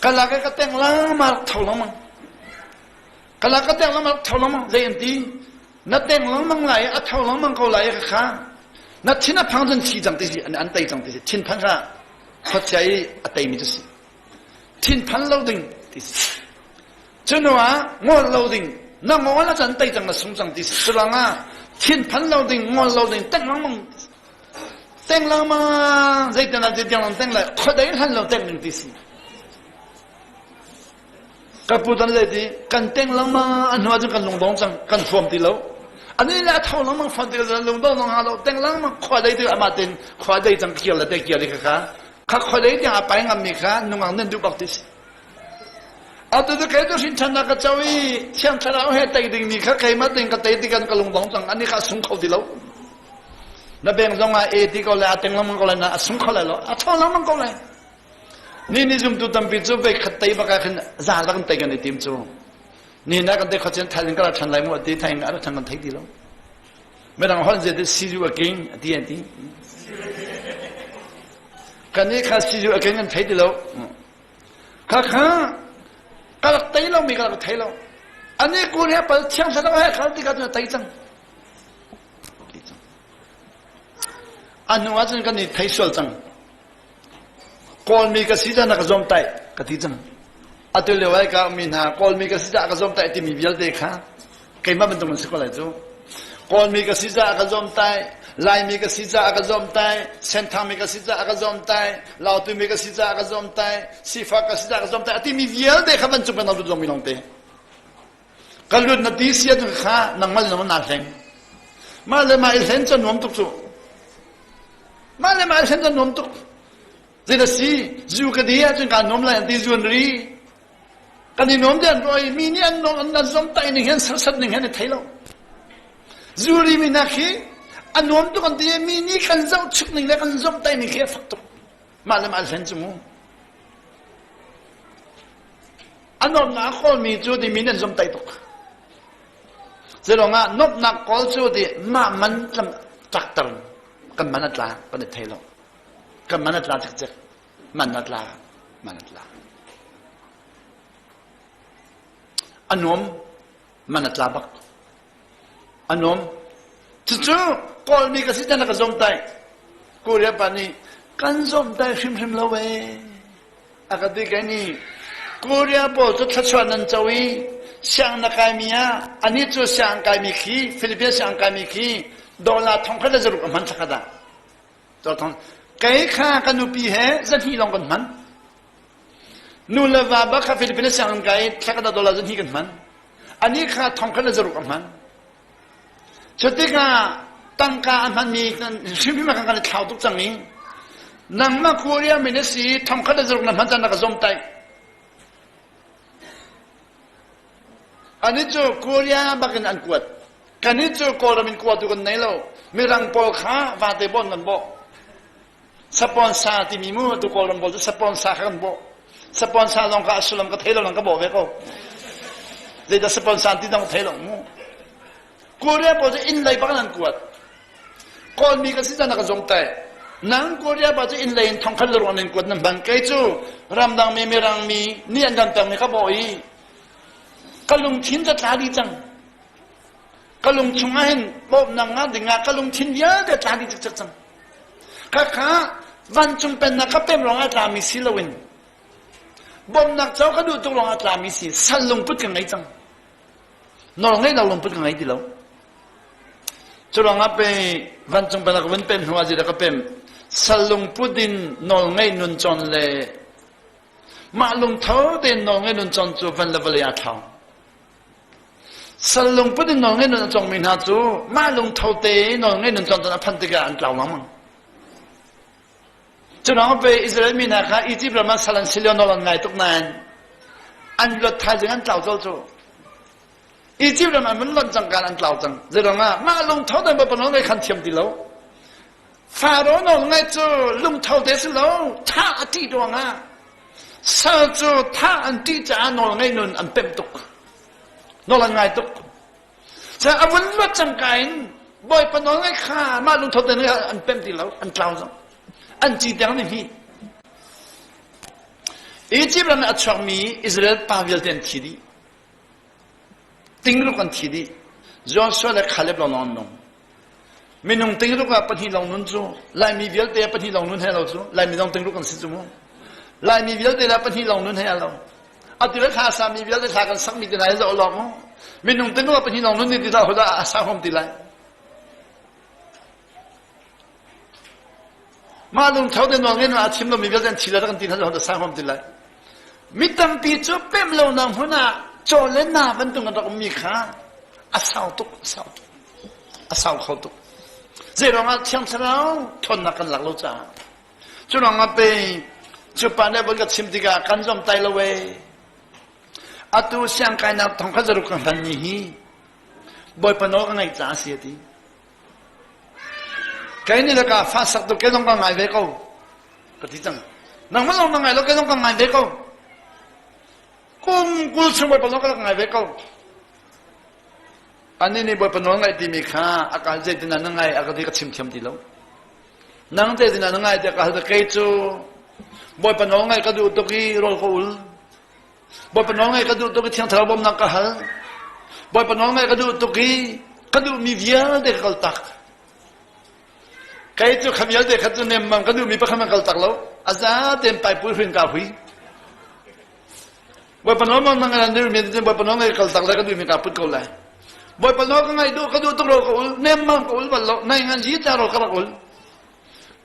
kan lak i ka teng lengmang rak tho lengmang ka lak ka teng lengmang rak tho lengmang zei an ti Na teng lengmang lai i a tho lengmang ko lai i kha na thin a phang cun thi cang ti si an tei cang ti si thinphan kha khuachia i a teimi cu si thinphan lo ding ti si cu hnu ah ngol lo ding na ngol ah cun tei cang na sung cang ti si cu ruangah thinphan lo ding ngol lo ding teng lengmang teng lengmang zeitin ah zeitiang lang teng lai khuadei hlan lo teng ding ti si Ka pu tan le ti kan teng lengmang a hnu ahcun kan lungdong cang kan thuam ti lo. Ani le a tho lengmang fon ti lo lungdong zong ha lo teng lengmang khua dei ti amah ten khua dei cang kir le te kir le kha kha kha khua dei tiang a pai ngam mi kha nungang nan duh bak ti si. Atu tu kei tu hrin than na ka cho i thiang thlarau he tei ding mi kha keimah ting ka tei ti kan ka lungdong cang ani kha sung kho ti lo. Na beng zong ah e ti ko le a teng lengmang ko le na a sung kho lai lo a tho lengmang ko lai. Ni ni zumtu tampi cu vei khat tei bak ah khin za lak in tei kan i tim cu. Ni na kan tei khot cun thaizing ka ra ṭhan lai mu a ti thaizing a ra ṭhan kan thei ti lo. Midang holh zet see you again a ti an ti. Kan nih kha see you again kan thei ti lo. Kha kha ka rak tei lo mi ka rak thei lo. Ani kun he pal thiang thlarau he khal ti ka cu tei cang. A hnu ah cun kan i thei sual cang. Kawlmi ka si caah na ka zawmtaih ka ti cang. Atu lio ai ka ummi hna Kawlmi ka si caah ka zawmtaih timi vialte kha keimah bantuk an si ko lai cu. Kawlmi ka si caah ka zawmtaih, Laimi ka si caah ka zawmtaih, Senthangmi ka si caah ka zawmtaih, Lautumi ka si caah ka zawmtaih, sifak ka si caah ka zawmtaih a timi vialte kha van cung kan lut lomi lawngte. Ka lut na ti si ahcun kha nangmah le nangmah naa hleng. Mah le mah i hlen cu a nuam tuk cu. Mah le mah i hlen cu a nuam tuk. Zei si zu ka di ahcun kaa nuam lai an ti zuan ri. Kan i nuam dian roi mi nih an nuam an zom tai ning hin serset ning hin i thei lo. Zu ri mi nak hi a nuam tuk an ti mi nih kan zoh chuk ning le kan zom tai ning khi a fak tuk. Mah le mah hlen cu mu. A nuamnak a kawlmi cu ti mi nih an zomtaih tuk. Zeiruangah nuamhnak kawl cu ti mah man tlam tlakter kan man a tla kan i thei lo. Kan man a tla cikcek. Man a tla. Man a tla. A nuam man a tla bak. A nuam. Cucu Kawlmi ka si na ka zomtaih. Korea pa nih kan zomtaih hrimhrim lo ee. A ka ti kai nih Korea pawl cu thluachuah nan co i siang na kaimi ah anih cu siang kaimi khi Philippines siang kaimi khi dollar thong khat le zaruk a hman thlakhat ah thong kei kha ka nupi he zahnih lawng kan hman nu le va bak kha Philippines siang kai thlakhat ah dollar zahnih kan hman anih kha thong khat le zaruk a hman Cutikah tangka a hmanmi hrimhrim ah kan i thlau tuk cang i nangmah Korea mi na si thongkhat le zaruk na hman cang na ka zawmtaih. Anih cu Korea bakin an kuat. Kannih cu Kawlram in kuatu kan nei lo. Mirang pawl kha vate bon kan bawh. Sapawn sa timi mu tu Kawlram pawl cu sapawn sa kha kan bawh. Sponsor zong ka sullam ka thei lo lang ka bawh ve ko. Zeidah sponsor ti dong thei lo mu. Korea pawl cu inn lei bak nan kuat. Kawlmi ka si cana ka zong tai. Nang Korea pa cu inn lei in thongkhat le ruang nan kuat nan hman. Kei cu ramdang mi mirang mi nih an kan pekmi ka bawh i ka lungthin ka tla dih cang. Ka lung chungah hin bawmhnak nga dingah ka lungthin vialte tla dih cikcek cang. Khakha vancung pennak ka pem ruangah tlami si loin bawmhnak co ka duh tuk ruangah tlami si sal lungput ka ngei cang. Nawl ngei lo lungput ka ngei ti lo. Cu ruangah pe vancung pennak ka vun pem hnu ah zeidah ka pem sal lungput in nawl ngei nun cawn le mah lungtho tein nawl ngei nun cawn cu van le vawlei aa thlau. Sal lungput in nawlngei nun a cawngmi hna cu mah lungtho te nawlngei nun cawn a phanh tikah an tlau lengmang. Cu ruangah pei Israel mi hna kha Egypt ram ah sal an si lio nawl an ngai tuk nain an luat thaizing an tlau colh cu. Egypt ram an vun lonh cang kaan an tlau cang. Zeiruangah mah lungtho tein Bawipa nawl ngei khan thiam ti lo. Faro nawl ngaih cu lungtho te si lo, thah a ṭih ruangah sal cu thah an ṭih caah nawl ngei nun an pemh tuk. Nawl an ngai tuk. Ca a vun luat cangka in Bawipa nawl ngaih kha mah lungtho te an pemh ti lo, an tlau zong. An ci tiang nih hi. Egypt ram a chuakmi Israel pa vialte an thi dih. Tingruk an thi dih. Joshua le Caleb lawng an nung. Minung tingruk ah pahnih lawng nun cu Laimi vialte ah pahnih lawng nun he lo cu Laimi zong tingruk an si cu mu. Laimi vialte la pahnih lawng nun he a lo. Atu le thla sami vialte thla kan sakmi te hna hi zoh lawng mu. Minung tingruk ah pahnih lawng nun ni ti hlah hudah a sa hom ti lai. Mah lungtho te nawl ngen a chim lomi vialte an thi le kan ti hna zoh sang hom ti lai. Mi tampi cu pem lo nak hmun ah caw le na bantuk an rak ummi kha a sau tuk, a sau tuk, a sau kho tuk. Zei ruangah Thiang Thlarau ṭhawnnak kan lak lo caah. Cu ruangah pei cu pa nih von ka chim tikah kan zom tai lo ee. Atu siangkainak thong kha zaruk ka hmanmi hi Bawipa nawl ka ngaih caah a si a ti. Kei nih le ka fa sak tu kei zong ka ngai ve ko. Ka ti cang. Nangmah zong na ngai lo kei zong ka ngai ve ko. Kum 20 chung Bawipa zong ka rak ngai ve ko. Anih nih Bawipa nawl ngaih timi kha a ka zeitin na ngai a ka ti ka chim thiam ti lo. Nang zeitin na ngai tiah ka hal kei cu Bawipa nawl ngaih ka duh tuk i rawl ka ul. Bawipa nawl ngaih ka duh tuk i Thiang Thlarau bawmhnak ka hal. Bawipa nawl ngaih ka duh tuk i ka duhmi vialte ka kaltak. Kei cu kha vialte kha cu nemmang ka duhmi pakhat man kaltak lo. A za tein paipui hrin ka hui. Bawipa nawl mang nang an duhmi cu Bawipa nawl ngaih kaltak le ka duhmi ka put ko lai. Bawipa nawl ka ngaih duh ka duh tuk ro ka ul nemmang ka ul bal lo. Nai ngan yi ta ro ka rak ul.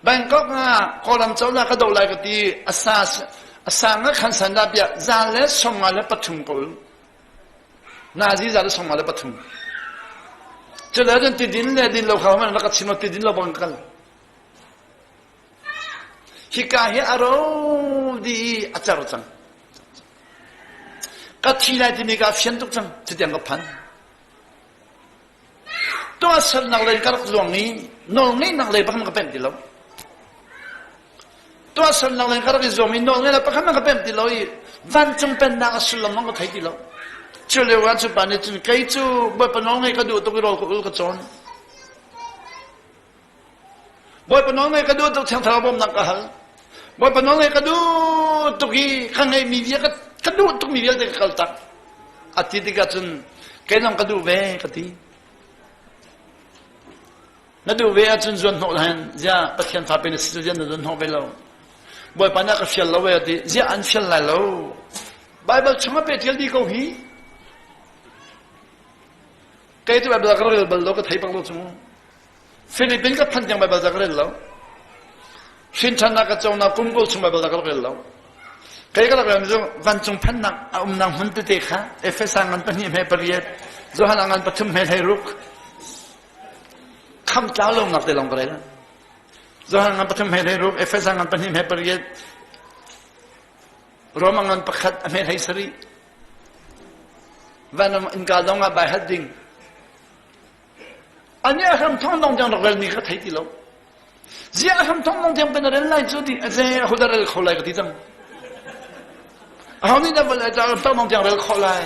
Bangkok ah Kawlram cozah ka doh lai ka ti a sa a sang ah khan san dah piah za le 53 ka ul nazi za le 53 cu le cun tidin le din lo kha man rak ka chim lo tidin lo bang kal hika hi a ro di i a cer cang ka thi lai timi ka fian tuk cang cutiang ka phan Tuahsernak lei ka rak zuang i nawlngeihnak lei pakhat ka pemh ti lo. Tuahsernak lei ka rak i zuam i nawlngeihnak pakhat ka pemh ti lo i vancung pennak a sullam zong ka thei ti lo. Cu lio ah cu pa nih cun kei cu Bawipa nawlngeih ka duh tuk i rawl ka ul ka cawn. Bawipa nawlngeih ka duh tuk Thiang Thlarau bawmhnak ka hal. Bawipa nawlngeih ka duh tuk i ka ngeihmi vial ka duh tukmi vialte ka kaltak. A ti tikah cun kei zong ka duh ve ka ti. Na duh ve ahcun zuan hnawh hen ziah Pathian fa pe na si cu ziah na zuan hnawh ve lo. Bawipa nih a ka fial lo ve a ti. Ziah an fial lai lo. Bible chung a pe tial dih ko hi. Kei cu Bible ka rel bal lo ka thei bak lo cu mu. Philippine ka phanh tiang Baibal ka rel lo. Hrinṭhannak ka conak kum kul chung Baibal ka rel lo. Kei ka rak rel cu vancung phannak a umnak hmun tete kha Efesa ngan pahnih hme pariat, Johan ngan pathum hme hleiruk kham tlau lonak te lawng ka rel. Johan ngan pathum hme hleiruk, Efesa ngan pahnih hme pariat, Roma ngan pakhat a hme hlei sarih. Vanam innka zong ah bai hat ding. Ani a hram thong dong tiang rak relmi ka thei ti lo. Ziah a hram thong dong tiang pen a rel lai cu ti a ze a huda rel kho lai ka ti cang. Aho nih dah vawlei ca tong tiang rel khawh lai?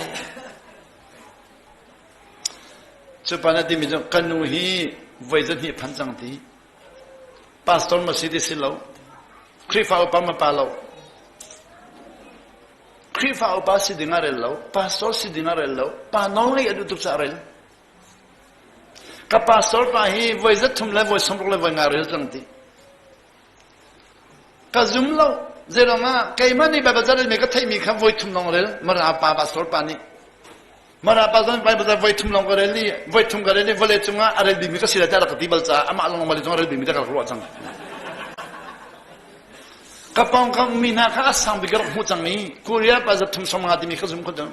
Cu pa na timi cu ka nu hi voi zahnih phan cang ti. Pastor ma si ti si lo. Khrihfa upa ma pa lo. Khrihfa upa si ding a rel lo. Pastor si ding a rel lo. Pa nawl ngei a duh tuk caah a rel. Ka pastor pa hi voi zat thum le voi 60 le voi nga rel cang ti. Ka zum lo. Zeiruang ah keimah nih Baibal ca relmi ka theihmi kha voi thum lawng rel. Mara pa pastor pa nih. Mara pa zong Baibal ca voi thum lawng ka rel i voi thum ka rel i vawlei cungah a rel bikmi ka si lai tiah rak ka ti bal caah amah lawng vawlei cungah a rel bikmi tiah ka rak ruah cang. Ka pawngkam mi hna kha a sang bik ka rak hmuh cang i Korea pa zat thum som nga timi ka zum kho cang.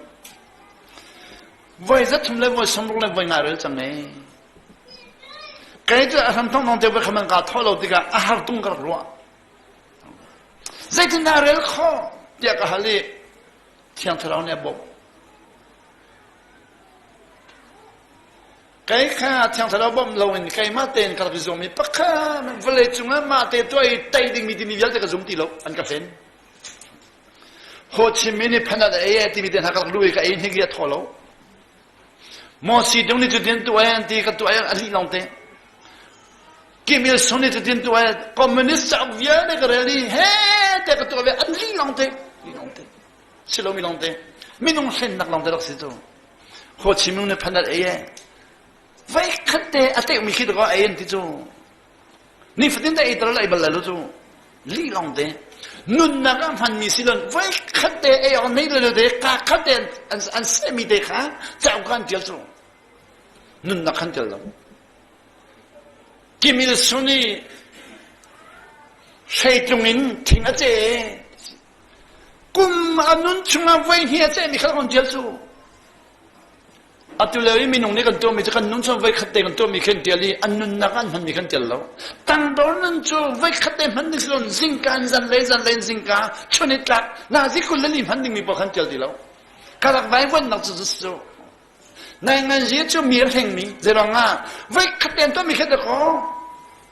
Voi zat thum le voi 60 le voi nga rel cang e. Kei cu a hram thong thong te voi khaman kaa thawh lo tikah a har tung ka rak ruah. Zeitin dah rel khawh tiah ka hal i Thiang Thlarau nih a bawmh. Kei kha Thiang Thlarau bawmh loin keimah tein ka rak i zuam i pakhat vawlei cungah mah te tuah i tei dingmi timi vialte ka zum ti lo an ka hlen. Ho Chi Minh nih phanat a ei e timi te hna ka rak luh i ka ei hnik i a thaw lo. Maw Si Tung nih cutin tuah an ti ka tuah a lih lawng te. Kim Il Sung nih cutin tuah communist cauk vialte ka rel i he te ka tuah ve an lih lawng te. Lih lawng te. Si lomi lawng te. Minung hlennak lawng te rak si cu. Ho Chi Minh nih phanat ei e. Voi khat te a teumi khi dakaw ei an ti cu. Nifatin te ei tar lai bal lai lo cu. Lih lawng te. Nunnak ah hmanmi si lon voi khat te ei awk nei lo te ka khat te an an sehmi te kha cauk kan tial cu. Nunnak khan tial lo. Kim Il Sung nih hreitlung in thing a ce. Kum a nun chungah voi hnih a cehmi kha kan tial cu. Atu lio i minung nih kan tuahmi cu kan nun chung voikhat te kan tuahmi khin tial i an nunnak an hmanmi kan tial lo. Tangdor nun cu voikhat te hman ding si lo zingka in zanlei zanlei in zingka chun i tlak nazi 24 hman dingmi paoh khan tial ti lo. Ka rak vaivuanhnak cu cu nai ngan zi cu mi a hlengmi zeiruang ah voikhat te an tuahmi kha dakaw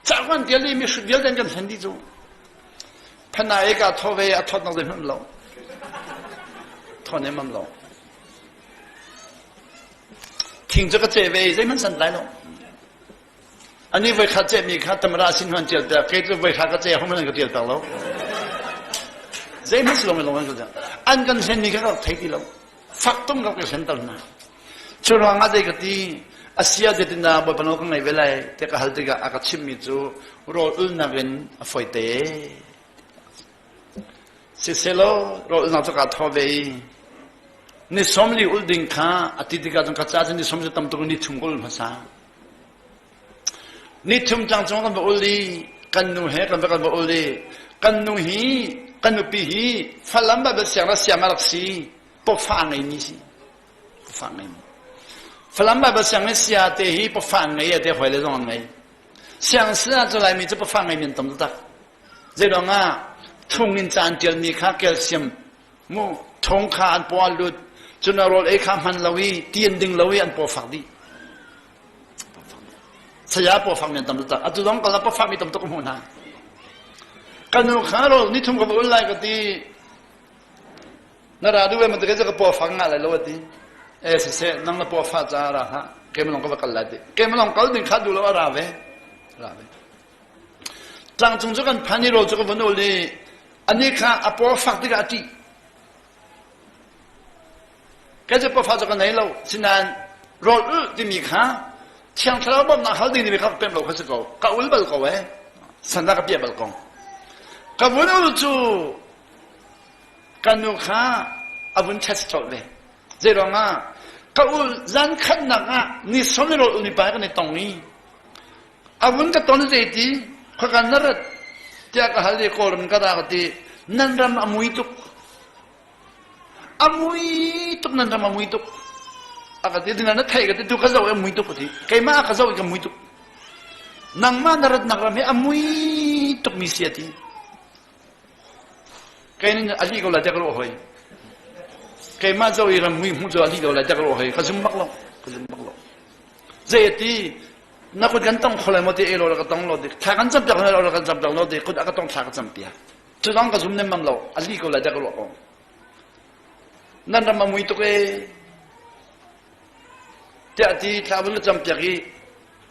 cauk an tial i mi hrut vialte an kan hlen dih cu. Phana e ka thaw ve a thawtnak zeihmanh lo. Thaw nem lo. Thing cu ka ceh ve i zeihmanh san lai lo. Ani voi khat cehmi kha tamara sin hman tial piak, kei cu voi kha ka ceh hom an ka tial piak lo. Zeihmanh si lo long an ka An kan hlenmi kha ka rak thei ti lo. Fak tum ka ka hlen tal hna. Cu ruang ah zei ka ti, asia zeitindah Bawipa nawl ka ngei ve lai tiah ka hal tikah a ka chimmi cu rawl ulnak in a foi te. Siselaw rawl ulnak cu kaa thawh ve i ni 40 ulh ding kha a ti tikah cun ka ca cu ni sawm cu tam tuk in ni thum ka ul hmasa. Ni thum tlang cung kan va ul i kan nu he kan va kan va ul i kan nu hi kan nupi hi Falam Baibal siang le siang a rak si pawfa a ngeimi si. Pawfa a ngeimi. Falam Baibal siang le sia te hi pawfa an ngei te hoi le zong an ngei. Siang sinah cu Laimi cu pawfa ngeimi an tam taktak. Zeiruang ah thung in ca an ṭialmi kha calcium mu thung kha an paw ah lut cun a rawl ei kha hman lo i ti an ding lo i an paw fak dih. Saya paw fak mi an tam taktak. Atu zong kal ah paw fak mi tam tuk ka hmuh hna. Ka nu kha rawl ni thum ka va ul lai ka ti. Na ra duh ve ma ti ka paw fak ngah lai lo a ti. E siseh nang na paw fah caah ra hlah. Keimah lawng ka va kal lai ti. Keimah lawng kal ding kha duh lo a ra ve. Ra ve. Tlangcung cu kan phan i rawl cu ka vun ul i anih kha a paw fak tikah a ṭih. Kei cu pawfa cu ka nei lo, sinain rawl ulh timi kha Thiang Thlarau bawmhnak hal ding timi kha ka pemh lo kha si ko. Ka ul bal ko eh. Sanda ka piah bal ko. Ka vun ul cu ka nu kha a vun test colh ve. Zeiruang ah ka ul zan khatnak ah ni som i rawl ul mi pa kan i tong i A vun ka ton zeiti khuakan na rat tiah ka hal i Kawlram ka ra ka ti nan ram a mui tuk a mui tuk nan ram a mui tuk a ka ti ding na thei ka ti tu ka zoh i a mui tuk ka ti keimah a ka zoh i ka mui tuk nangmah na ratnak ram hi a mui tuk mi si a ti Kei nih a lih ko lai tiah ka ruah hoi. Keimah zo i ram mui hmuh cu a lih ko lai tiah ka ruah hoi. Ka zum bak lo. Ka zum bak lo. Zei a ti na kut kan tong kho lai maw ti elo ka tong lo dik thla kan cam piak lo kan cam piak lo ti kut a ka tong thla ka cam piak cu zong ka zum nem mam lo a lih ko lai tiah ka ruah ko. Nan ram a mui tuk ee. Tiah ti thla vun ka campiak i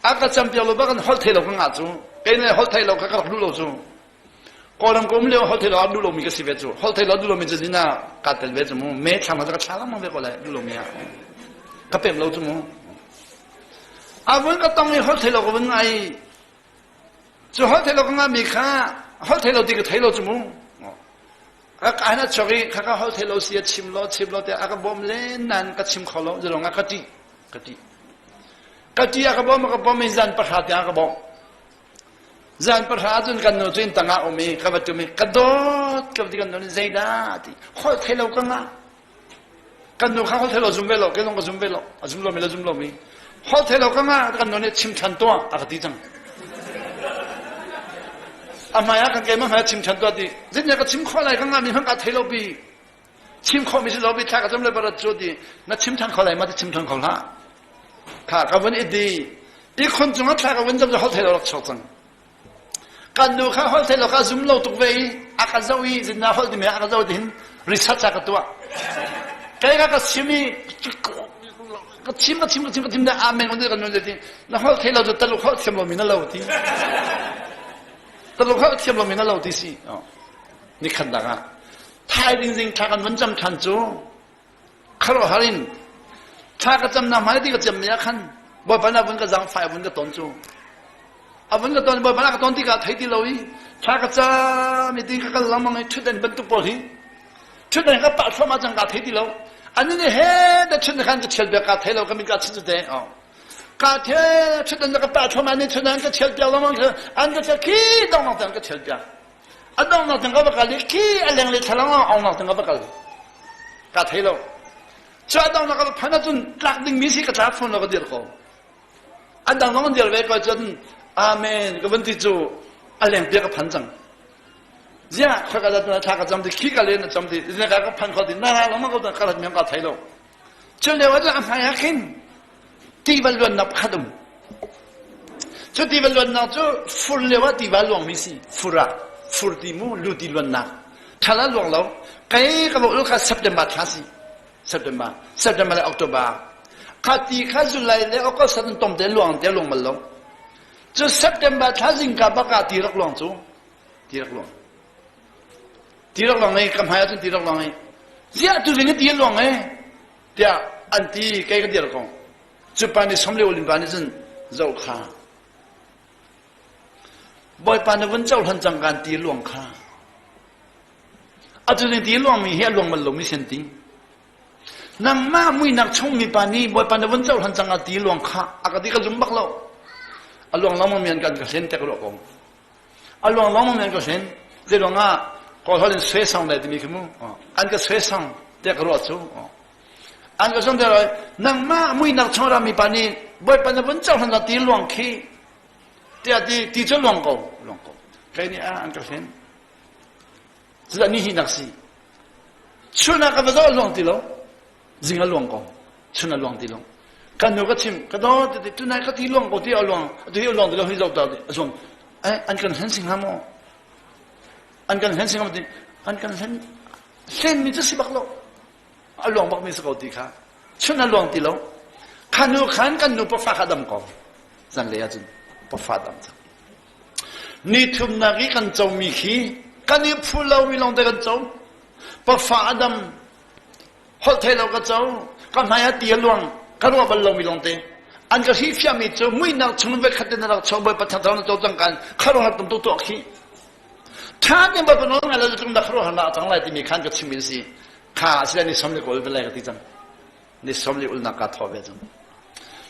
a ka campiak lo bak in holh thei lo ka ngah cu. Kei nih holh thei lo kha ka rak duh lo cu. Kawlram ka um lio holh thei lo a duh lomi ka si ve cu. Holh thei lo duh lomi cu zina kaa tel ve cu mu. Me thlang ka thla lengmang ve ko lai duh lomi ah. Ka pem lo cu mu. A vun ka tong i holh thei lo ka vun ngai. Cu holh thei lo ka ngahmi kha holh thei lo ti ka thei lo cu mu. A ka na chuak i khaka holh thei lo si a chim lo chim lo tiah a ka bawm len nain ka chim kho lo zalong ah ka ṭih ka ṭih. Ka ṭih a ka bawm a ka bawm i zan pahra tiang a ka bawm. Zan pahra ahcun kan nu cu inn tang ah um i ka va tum i ka dawt ka va ti kan nu nih zeidah ti holh thei lo ka ngah. Kan nu kha holh thei lo zum ve lo kei zong ka zum ve lo a zum lomi le zum lomi holh thei lo ka ngah kan nu nih chim ṭhan tuah a ka ti cang. A hmai ah kan keimah hmai ah chim ṭhan tuah ti zeitindah ka chim khawh lai ka ngah mi hmanh ka thei lo pi chim khawh mi si lo pi thla ka cam le barat cu ti na chim ṭhan kho lai ma ti chim ṭhan kho hlah kha ka vun i di ihkhun cung ah thla ka vun cam cu holh thei lo rak chuak cang. Kan nu kha holh thei lo kha zum lo tuk ve i a ka zoh i zinna holh timi a ka zoh tihin research a ka tuah. Kei ka ka chim i ka chim ka chim ka chim ka chim na amen kan kan nun ti na holh thei lo cu taluk holh thiam lo mi na lo ti taluk holh thiam lo mi na lo ti si ni khat dang ah thai ding zing thla kan vun cam than cu khuaruahhar in thla ka camnak hmai ti ka cam mi ah khan Bawipa nih a vun ka zaangfah a vun ka ton cu a vun ka ton Bawipa nih a ka ton tikah thei ti lo i thla ka cam i ti ka kal lengmang i ṭhutdan bantuk pawl hi ṭhutdan ka pah thluahmah cang ka thei ti lo ani nih he da ṭhutdan khan ka thial piak ka thei lo ka min ka chit te ka the ṭhutdan ka pah thluahmah ni ṭhutdan ka thial piak lengmang an ka thial khi dong dong ka thial piak A donghnak tiang ka va kal i khi a leng le thlalang ongnak tiang ka va kal. Ka thei lo. Cu a donghnak ka va phanh ahcun tlak dingmi si ka tlak fawn lo ka dir ko. A dang zong an dir ve ko cun amen ka van ti cu a leng piak ka phan cang. Ziah khoi ka dat na thla ka cam ti khi ka len na cam ti zina ka ka phan kho ti na ra lo ma ko ka rat mi ka thei lo. Cu lio ah a hmai ah khin tiva luannak pakhat um. Cu tiva luannak cu fur lio ah tiva luangmi si. Fur ah fur ti mu lu ti luannak. Thal ah luang lo. Kei ka ul kha September thla si. September, September le October. Kha ti kha July le August an tom te luang te luang bal lo. Cu September thla zingka bak ah ti rak luang cu. Ti rak luang. Ti rak luang ei ka hmai ahcun ti rak luang ei. Ziah tu zing ti luang ei. Tiah an ti kei ka dir ko. Cu pa nih somli ulin pa nih cun zoh kha. Bawipa na vun cohlan cang kan ti luang kha. Atu zing ti luang mi hi a luang bal lomi sen ti. Nangmah muinak chung mi pa nih Bawipa na vun cohlan cang a ti luang kha a ka ti ka zum bak lo. A luang lengmang mi an kan ka hlen tek ruah ko. A luang lengmang mi an ka hlen. Zei ruangah kawl holh in swe sang lai timi khi mu. An ka swe sang tiah ka ruah cu. An ka song tiah nangmah muinak chung rami pa nih Bawipa na vun cohlan ti luang khi tiah ti ti cu luang ko luang ko. Kei nih ah an ka hlen. Cudah ni hi nak si. Chun ah ka va zoh luang ti lo. Zing a luang ko. Chun a luang ti lo. Kan nu ka chim ka do ti tunai ka ti luang ko ti a luang tu hi a luang ti lo hi zoh ta ti a zuam. Eh an kan hlen sing ha maw? An kan hlen sing ha maw ti an kan hlen hlen mi cu si bak lo. A luang bak mi si ko ti kha. Chun a luang ti lo. Kha nu khan kan nu pafa kha dam ko. Zanlei ahcun pafa dam cang. Ni thumnak i kan comi khi kan i phu lomi lawngte kan co. Pafa a dam, holh thei lo ka co, ka hmai ah ti a luang, ka ruah bal lomi lawngte. An ka hrihfiahmi cu muihnak chung voikhat in na rak chuak Bawipa thangthang na co cang kan khuaruahhar tam tuk tuah khi. Ṭha tein Bawipa nawl ngai lo tlung dah khuaruahhar na cang lai timi khan ka chimmi a si. Kha asile ni som le kawl velai ka ti cang. Ni som le ulnak kaa thawh ve cang.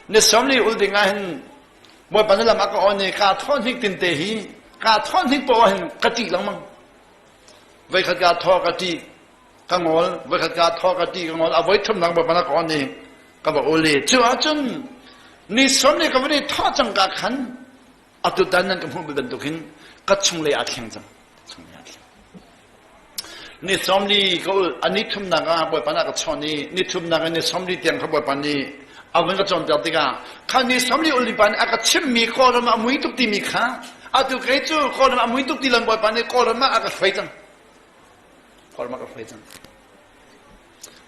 Ni som le ul ding ah hin Bawipa na lam ah ka on i kaa thawh hnik tin te hi kaa thawh hnik poah hin ka ṭih lengmang. Voikhat kaa thawh ka ṭih ka ngol, voikhat kaa thawh ka ṭih ka ngol, a voi thumnak Bawipa na ka on i ka va ul i cu ahcun ni som nih ka van i thawh cang ka khan atu tan nan ka hmuh bantuk hin ka chunglei aa thleng cang. Chunglei aa thleng. Ni sawmli ka ul a ni thumnak ah Bawipa nih a ka chawnh i ni thumnak in ni sawmli tiang kha Bawipa nih a vun ka cawnpiak tikah kha ni sawmli ul pa nih a ka chimhmi Kawlram ah a mui tuk timi kha atu kei cu Kawlram ah a mui tuk ti lo Bawipa nih Kawlram ah a ka hruai cang. Kawlram ah a ka hruai cang.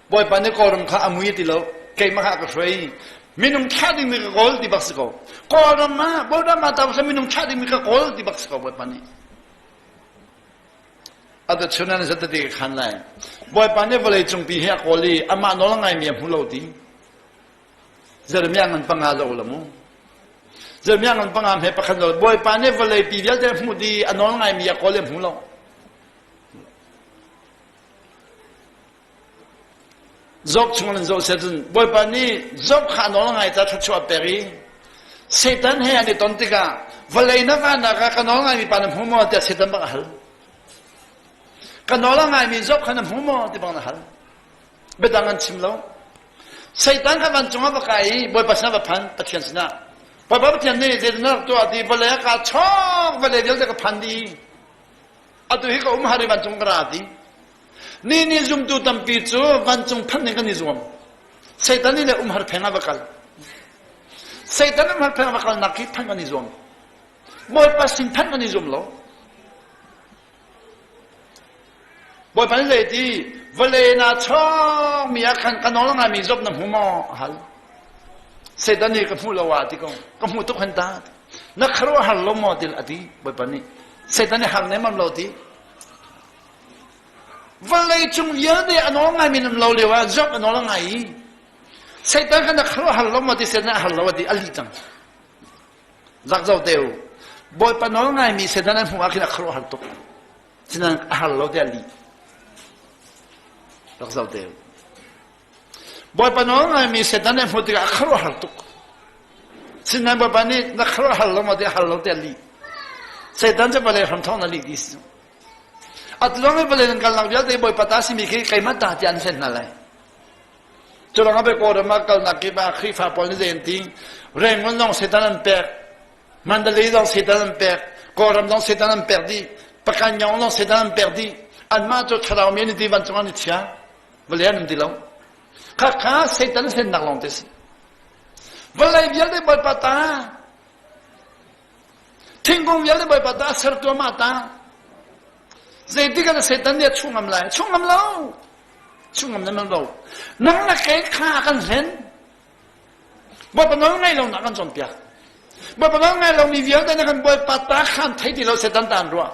Bawipa nih Kawlram kha a mui ti lo, keimah kha a ka hruai. Minung thlah dingmi ka kawl ti bak si ko. Kawlram ah, Bawlram ah ta minung thlah dingmi ka kawl ti bak si ko Bawipa nih. Atu chun an zat ti ka khan lai. Bawipa nih vawlei cungpi hi a kawl i amah nawl a ngaimi a hmu lo ti. Jeremiah ngan panga zo la mu. Jeremiah ngan panga hme pakhat lo. Bawipa nih vawlei pi vialte a hmuh di a nawl ngaimi a kawl i a hmu lo. Job chung in zoh cun Bawipa nih Job kha a nawl ngai ca thluachuah a pek i Satan he an i ton tikah vawlei na vannak ah ka nawl ngaimi pa na hmu maw tiah Satan bak a hal. Ka nawl a ngaimi Job kha na hmu maw ti bang na hal. Biadang an chim lo. Satan kha vancung ah va kai i Bawipa sinah va phan Pathian sinah. Bawipa Pathian nih zeitin na rak tuah ti vawlei ah kaa chawk vawlei vialte ka phan dih. Atu hi ka um har i vancung ka ra ti. Ni nih zumtu tampi cu vancung phanh ding kan i zuam. Satan nih le umhar pheng ah va kal. Satan umhar pheng ah va kalnak khi phanh kan i zuam. Bawipa sin phanh kan i zuam lo. Bawipa nih zei ti vawlei na chawng mi ah khan ka nawl ngaimi job na hmu maw? A hal. Satan nih ka hmu lo ah ti ko. Ka hmu tuk hen ta. Na khuaruahhar lo maw til a ti Bawipa nih. Satan nih har nemam lo ti. Vawlei cung vialte a nawl ngaimi nan lo lio ah Job a nawl ngai i Satan kha na khuaruahhar lo maw ti Satan a har lo a ti a lih cang. Zak zo te u. Bawipa nawl ngaimi Satan an hmuh ah khin a khuaruahhar tuk. Sinain a har lo ti a lih. Rak zo te u. Bawipa nawl ngaimi Satan an hmuh tikah a khuaruahhar tuk. Sinain Bawipa nih na khuaruahhar lo maw ti a har lo ti a lih. Satan cu vawlei hramthawk na lih ti si. Atluang i vawlei nan kalnak vialte Bawipa ta simi khi keimah ta tiah an hlen hna lai. Cu ruangah pei Kawlram ah kalnak kip ah Khrihfa pawl nih zei an ti? Rangoon zong Satan an pek, Mandalay zong Satan an pek, Kawlram zong Satan an pek dih, Pakanyong zong Satan an pek dih. Anmah cu thlarau mi an i ti vancung an i chia. Vawlei an um ti lo. Khakha Satan hlennak lawng te si. Vawlei vialte Bawipa ta. Thingkung vialte Bawipa ta sertu amah ta. Zeitik ah Satan nih a chuh ngam lai? Chuh ngam lo. Chuh ngam nan lo. Nang na ke kha kan hlen. Bawipa nawl ngai lo nak kan cawnpiak. Bawipa nawl ngai lo mi vialte na kan Bawipa ta khan thei ti lo Satan ta an ruah.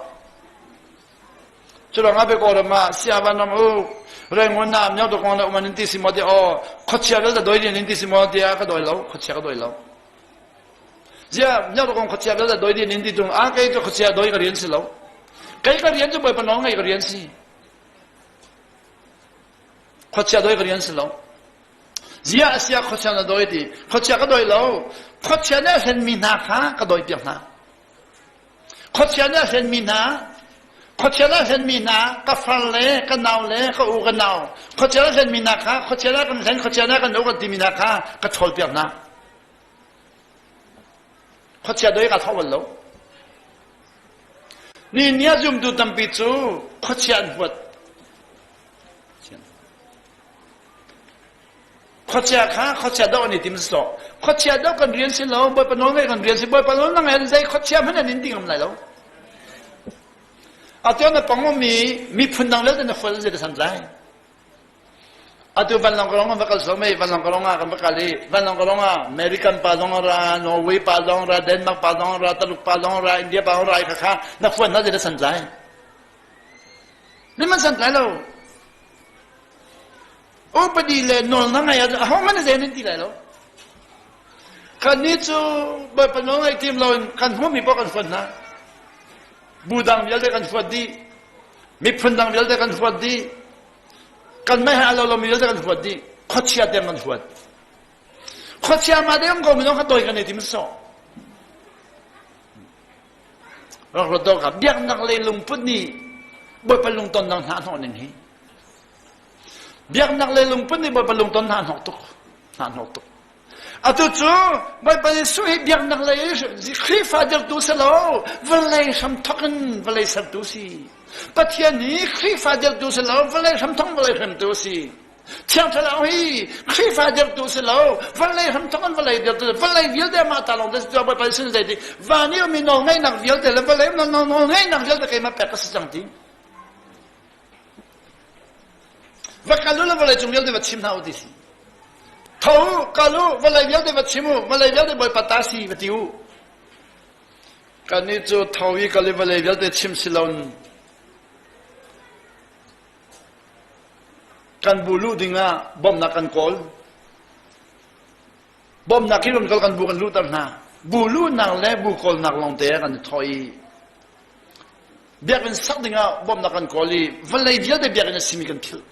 Cu ruangah bia Kawlram ah sia van ram u Rangoon ah myo dok na um an in ti si maw ti aw khuachia vialte doi din in ti si maw tiah ka doi lo khuachia ka doi lo. Ziah myo dok khuachia vialte doi din in ti tung a kei cu khuachia doi ka rian si lo. Kei ka rian cu Bawipa nawl ngei ka rian si. Khuachia doi ka rian si lo. Ziah a sia khuachia na doi ti khuachia ka doi lo. Khuachia nih a hlenmi hna kha ka doi piak hna. Khuachia nih a hlenmi hna, khuachia nih a hlenmi hna, ka far le ka nau le ka u ka nau, khuachia nih a hlenmi hna kha, khuachia nih a kan hlen, khuachia nih a kan u kan timi hna kha ka ṭhawlpiak hna. Khuachia doi ka thawk bal lo. Ni ni ah zumtu tampi cu khuachia an huat. Khuachia kha khuachia doh an i tim sawh. Khuachia doh kan rian si lo, Bawipa nawl ngaih kan rian si, Bawipa nawl na ngaih zei khuachia hmanh an in ti ngam lai lo. Atu na pang mi miphun dang le na fual zei ka san lai. Atu vanlawng ka rong va kal so mei vanlawng ka rong ah kan va kal i vanlawng ka rong ah American pa zong ra Norway pa zong ra Denmark pa zong ra Taluk pa zong ra India pa zong ra kha kha na fuan na zei ka san lai. Ni man san lai lo. Upadi le nawl na ngai ahcun ahohmanh zei nan ti lai lo. Kannih cu Bawipa nawl ngaih tim loin kan hmuhmi paoh kan huat hna. Bu dang vialte kan huat dih. Miphun dang vialte kan huat dih. Kan mei he a lo lomi vialte kan huat dih. Khuachia tiang kan huat. Khuachia ma deng ko mi zong kha tawi kan i tim sawh. Rak ruat dawk ah biaknak lei lungput nih Bawipa lungtonnak hna hnawh ning hi Biaknak le lungput nih Bawipa lungton hna hnawk tuk. Hna hnawk tuk. Atu cu Bawipa Jesuh hi biaknak lei Khrihfa dirtu si lo, vawlei hramthok in vawlei sertu si. Pathian hi Khrihfa dirtu si lo, vawlei hramthok vawlei hremtu si. Thiang Thlarau hi Khrihfa dirtu si lo, vawlei hramthok in vawlei dirtu, vawlei vialte amah ta lawng te si Bawipa Jesuh zei ti van i ummi nawlngeihnak vialte le vawlei um nawlngeihnak vialte keimah pek ka si cang ti. Va kal u law vawlei cung vialte va chim hna u ti si. Tho u, kal u, vawlei vialte va chim u, vawlei vialte Bawipa ta si va ti u. Kannih cu tho i kal i vawlei vialte chim si loin kan bu luh dingah bawmhnak kan kawl. Bawmhnak hi kan kawl kan bu kan luhter hna. Bu luhnak le bu kawlnak lawngte kan i thawh i biakinn sak dingah bawmhnak kan kawl i vawlei vialte biakinn a simi kan philh.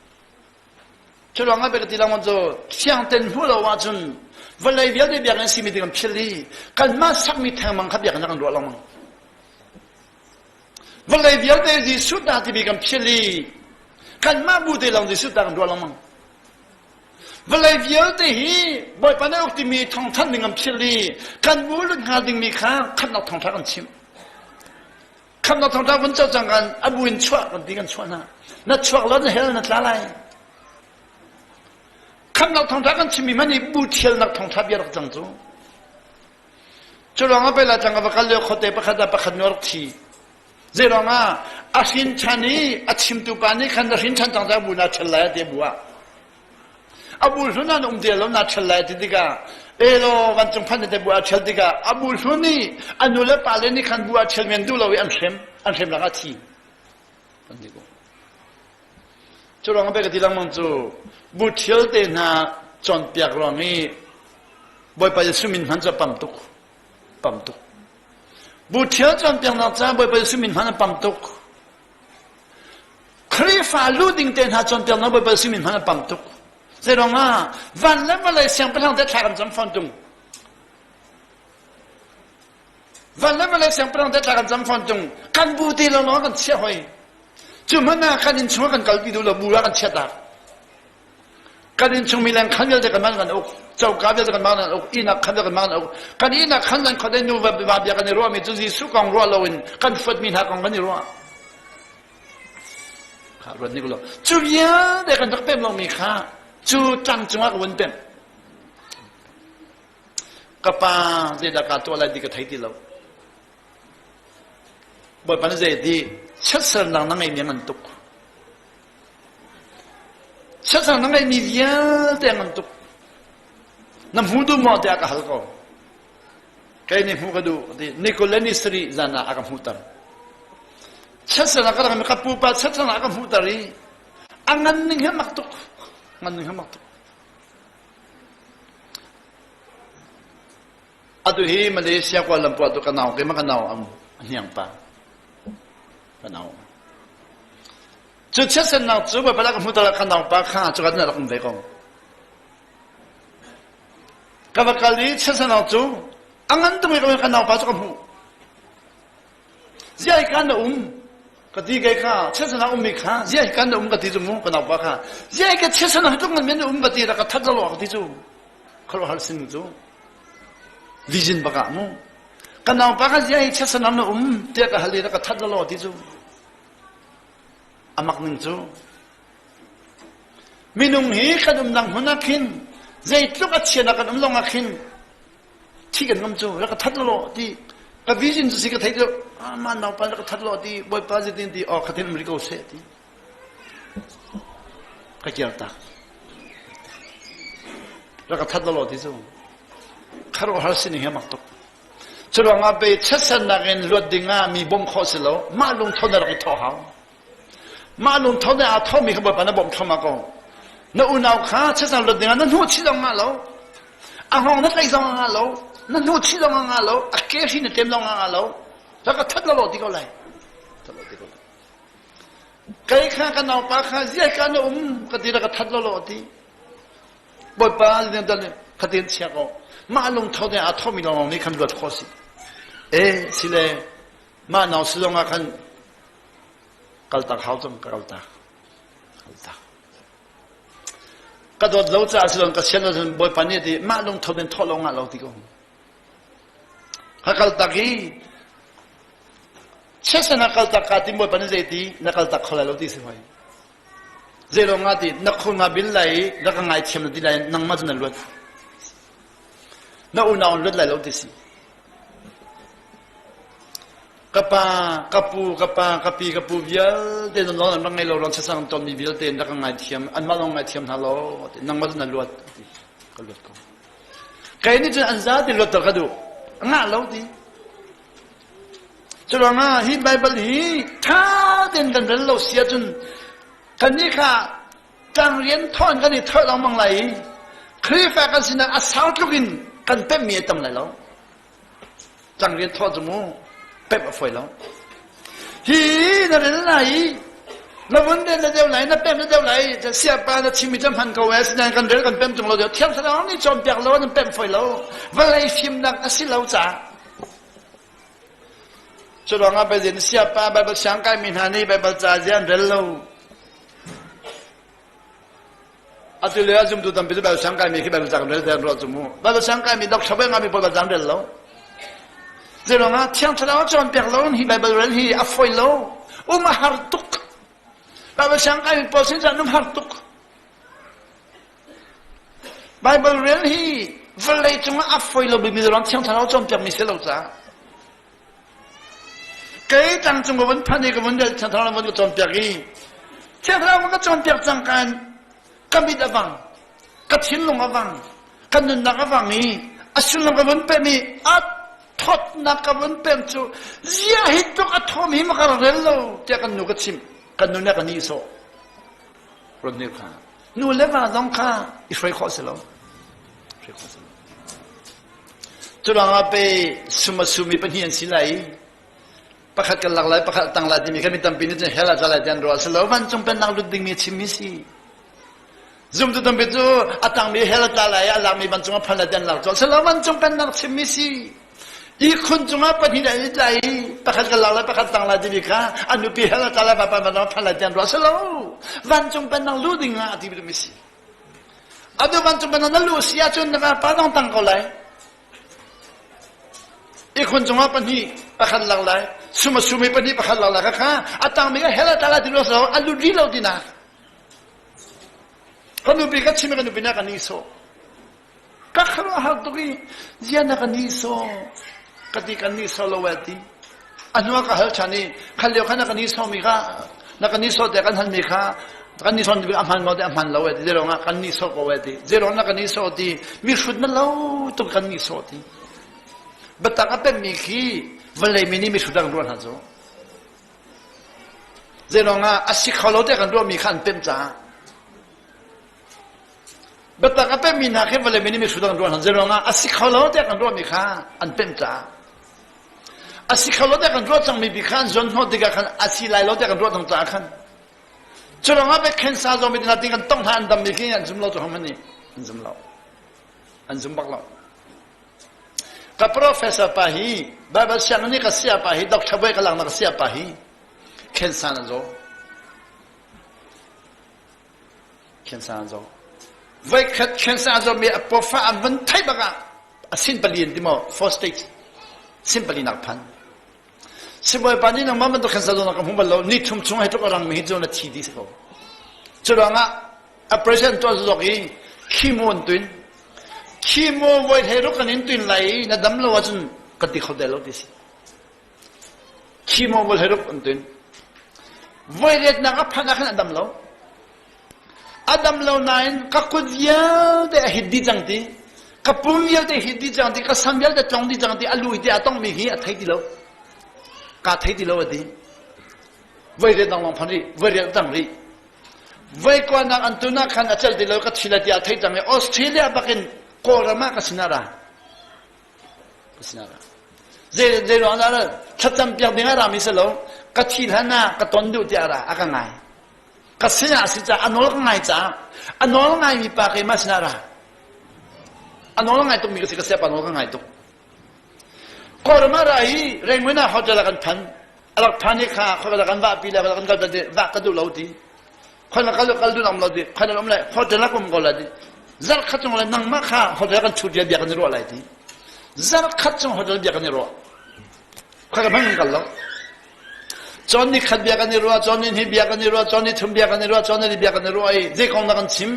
Cu ruangah bia ka ti lengmang cu siangten hmuh lo ahcun vawlei vialte biakinn simi ti kan philh i kanmah sakmi thengmang kha biakinn ah kan ruah lengmang. Vawlei vialte Jesuh ta timi kan philh i kanmah bu te lawng Jesuh ta kan ruah lengmang. Vawlei vialte hi Bawipa nih uk timi thawngthanh ding kan philh i kan bu lut hnga dingmi kha khamhnak thawngtha kan chimh. Khamhnak thawngtha vun co cang kan a bu in chuah kan ti kan chuah hna. Na chuak lo na hell na tla lai. Khamhnak thawngtha kan chimmi hmanh hi bu thialnak thawngtha bia rak cang cu. Cu ruangah pei la tlang ka va kal lio khuate pakhat ah pakhat nu rak thi. Zei ruangah a hrin ṭhan i a chimtu pa nih khan na hrin ṭhan cang caah bu na ṭhel lai a ti a bu ah. A bu hlun ah na um ti lo na ṭhel lai ti tikah elaw vancung phan te bu a ṭhel tikah a bu hlun i a nu le pa le nih khan bu a ṭhel men duh lo i an hrem an hrem lakah a thi. An ti ko. Cu ruangah pei ka ti lengmang cu bu ṭhial te hna cawnpiak ruang i Bawipa Jesuh min hman cu a pam tuk. Pam tuk. Bu ṭhial cawnpiaknak caah Bawipa Jesuh min hman a pam tuk. Khrihfa lu ding te hna cawnpiaknak Bawipa Jesuh min hman a pam tuk. Zeiruang ah van le vawlei siangpahrang te thla kan cam fawn tung. Van le vawlei siangpahrang te thla kan cam fawn tung. Kan bu ti lo lawng kan chiah hoi. Cu hmanh ah kan inn chung ah kan kalpi duh lo bu ah kan chiah tak. Kan inn chung mi leng khan vialte kan man kan uk. Coka vialte kan man kan uk. Inak khan vialte kan man kan uk. Kan inak khan kan khuadei nu va bia kan i ruahmi cu Jesuh kong ruah loin kan fuatmi hna kong kan i ruah. Kha ruat nik lo. Cu vialte kan rak pem lomi kha cu tlang cungah ka vun pem. Ka pa zeidah ka tuah lai ti ka thei ti lo. Bawipa nih zei ti chiatsernak na ngeimi a ngan tuk. Chiatsernak na ngeimi vialte a ngan tuk. Na hmu duh maw tiah ka hal ko. Kei nih hmuh ka duh ti nikul le ni sarih zan ah a ka hmuhter. Chiatsernak ka rak ka pupa chiatsernak a ka hmuhter i a ngan ning hi mak tuk. Ngan ning hi mak tuk. Atu hi Malaysia Kuala Lumpur tu ka nau keimah ka nau am hniang pa. Ka nau. Cu chiatsernak cu Bawipa ka hmuhter ka nau pa kha cu kan rak um ve ko. Ka va kal i chiatsernak cu a ngan tuk i ka nau pa cu ka hmuh. Ziah hi kan na um? Ka ti kei kha chiatsernak ummi kha ziah hi kan na um ka ti cu mu ka nau pa kha ziah hi ka chiatsernak hi tluk ngan men na um ka ti rak ka that lo ka ti cu khuaruahhar sin cu vision bak ah mu ka nau pa kha ziah hi chiatsernak na um tiah ka hal i rak ka that lo ti cu amak ning cu minung hi kan umnak hmun ah khin zeitluk a chianak kan um zong ah khin thi kan ngam cu rak ka that law ti ka vision cu si ka thei cu ma nau pa rak ka that law ti bawipa zeitin ti aw khatin um ri ko seh ti ka kiar tak rak ka that law ti cu kharo har sining he mak tuk cu ruangah pe chiatsernak in luat ding ah mi bawmh khawh si lo mah lungtho na rak i thawh hau Mah lungtho nih aa thawhmi kha Bawipa na bawmh thluahmah ko. Na unau kha chiatserh luat dingah na hnuh chih zong ngah lo. A hngawng na tlaih zong ngah lo. Na hnuh chih zong ngah lo. A ke hri na ṭem zong ngah lo. Rak ka that lo ti ko lai. That lo ti ko lai. Kei kha ka naupa kha ziai ka na um ka ti rak ka that lo lo ti. Bawipa lian dan khatin chia ko. Mah lungtho nih aa thawhmi lawng nih khan luat khawh si. E sile mah nau si zong ah khan kaltak hau cang ka kaltak kaltak ka dawt lo caah si ka sian lo bawipa nih ti mah lungtho in thawh lo ngah lo ti ko ka kaltak hi chiatsan na kaltak ka ti bawipa nih zei ti na kaltak kho lai lo ti si hoi zei lo nga ti na khul nga bil lai na ka ngai thiam na ti lai nangmah cu na luat na unau luat lai lo ti si. Ka pa, ka pu, ka pa, ka pi, ka pu vialte nan nawl an rak ngei lo ruang chiasang tonmi vialte in rak ka ngaithiam, anmah lawng ngaithiam hna law, nangmah cu na luat, ti. Ka luat ko. Kei nih cun an zate luatter ka duh. A ngah lo ti. Curuangah hi Baibal hi ṭha tein kan rel lo si ahcun kannih kha ṭangrian thawn kan i tholh lengmang lai i Khrihfa kan sinak a sau tluk in kan pemhmi a tam lai lo. Ṭangrian thawh cu mu pemh a fawi lo. Hi na rel lai i na vun den na deuh lai na pem na deuh lai siapa na chimmi cu hman ko eh sinain kan rel kan pem tung lo deuh thiang thlarau nih cawnpiak lo nan pemh fawi lo vawlei fimnak a si lo caah Cu ruangah Baibal siapa Baibal siang kaimi hna nih Baibal ca zia an rel lo. Atu lio ah zumtu tampi cu Baibal siang kaimi khi Baibal ca kan rel te an ruah cu mu. Baibal siang kaimi doctor bai ngami pawl Baibal ca an rel lo. Zei ruangah Thiang Thlarau cawnpiak lo hi Baibal rel hi a fawi lo. Um a har tuk. Baibal siang kaimi pawl sin cun um har tuk. Baibal rel hi vawlei cungah a fawi lo bikmi ruang Thiang Thlarau cawnpiakmi si lo caah kei tlang cung ka vun phan i ka vun rel Thiang Thlarau vun ka cawnpiak i Thiang Thlarau vun ka cawnpiak cang kan ka mit a vang ka thinlung a vang ka nunnak a vang i a sullam ka vun pem i a thawtnak ka vun pem cu ziah hi tluk a thawm hi ma ka rel lo tiah kan nu ka chimh kan nu nih ka nihsawh Ron kha nu le va zong kha i hruai khawh si lo hruai khawh si lo cu ruangah pe sum a sumi pahnih an si lai i pakhat kan lak lai pakhat tang lai timi kha mi tampi nih cun hell ah tla lai ti an ruah si lo vancung pennak lut dingmi a chimmi si zumtu tampi cu a tangmi hell a tla lai i a lakmi vancung a phan lai ti an lak cu si lo vancung pennak chimmi si Ihkhun cungah pahnih an i tlai i pakhat ka lak lai pakhat tang lai timi kha a nupi hell a tla lai vapa van phan lai ti an ruah si lo vancung pennak lu ding ah a ti mi si atu vancung pennak na lu si ahcun na vapa zong tang ko lai ihkhun cungah pahnih pakhat lak lai suma sumi pahnih pakhat lak lai kha kha a tangmi ka hell a tla lai ti lo a lut rih lo tinak ka nupi ka chim ka nupi na ka ni sawh Ka khuaruahhar tuk i zia na ka nihsawh ka ti kan nihsawh lo eh ti. A hnu ah ka hal ṭhan i khan lio khan na ka nihsawhmi kha na ka nihsawh tiah kan halmi kha kan nihsawh a hman maw ti a hman lo eh ti zeiruang ah kan nihsawh ko eh ti zeiruang na ka nihsawh ti mi hrut na lo tuk kan nihsawh ti. Biatak a pemmi khi vawlei mi nih mi hrut an ruah hna cu. Zeiruang ah a si kho lo tiah kan ruahmi kha an pemh caah Biatak a pemmi hna khi vawlei mi nih mihrut an ruah hna. Zeiruangah a si kho lo tiah kan ruahmi kha an pemh caah. A si kho lo tiah kan ruah cangmi bi kha an zuan hnawh tikah khan a si lai lo tiah kan ruah cang caah khan. Cu ruangah bek khensa zawmi hna ting kan tong hna an dammi khi an zum lo cu hman nih an zum lo. An zum bak lo. Ka professor pa hi Bible sianginn i ka sia pa hi Dr. Boy ka langnak sia pa hi khensa na zaw. Khensa an zaw. Voikhat khensa a zawmi a pawfa an van theih bak ah a sin pali an ti maw four stage sin pali nak phan. Sibawipa nih nangmah bantuk khensa zawnak ka hmu bal lo ni thum chung hei tluk a rangmi hi cu na thi dih si ko. Cu ruangah operation tuah zawk i chemo an tuin. Chemo voi hlei ruk kan in tuin lai i na dam lo ahcun kan ti kho te lo ti si. Chemo voi hlei ruk an tuin. Voi retnak a phanh ah khan a dam lo. A dam lo nain ka kut vialte a hit dih cang ti, ka pum vialte hit dih cang ti, ka sam vialte tlong dih cang ti, a lu i te a tongmi hi a thei ti lo. Kaa thei ti lo a ti. Voi riat dang lawng phan rih, voi riat dang rih. Voi kuanak an tun ah khan a celh ti lo, ka thi la ti a thei cang i Australia bakin Kawlram ah ka sin ah ra. Ka sin ah ra. Zei zei ruang dah thlacam piak ding ah rami si lo, ka thi hlan ah ka ton duh tiah ra, a ka ngai. Ka sinah si caah a nawl ka ngai caah a nawl ngaimi pa keimah sinah ra. A nawl ngai tukmi ka si ka siapa nawl ka ngai tuk. Kawlram ah ra i Rangoon ah hotel ah kan phan. A rak phan i kha khoi kan vah pi le kan kal ti vah ka duh lo ti. Khoi kal kal duh lo ti. Khoi um lai hotel ah um ko lai ti. Zarh khat chung le nangmah kha hotel kan chut bia kan i ruah lai ti. Zarh khat chung hotel bia kan i ruah. Khoi ka hmang kal lo. Cawn ni khat bia kan i ruah, cawn ni hnih bia kan i ruah, cawn ni thum bia kan i ruah, cawn ni bia kan i ruah i zei kong dah kan chim?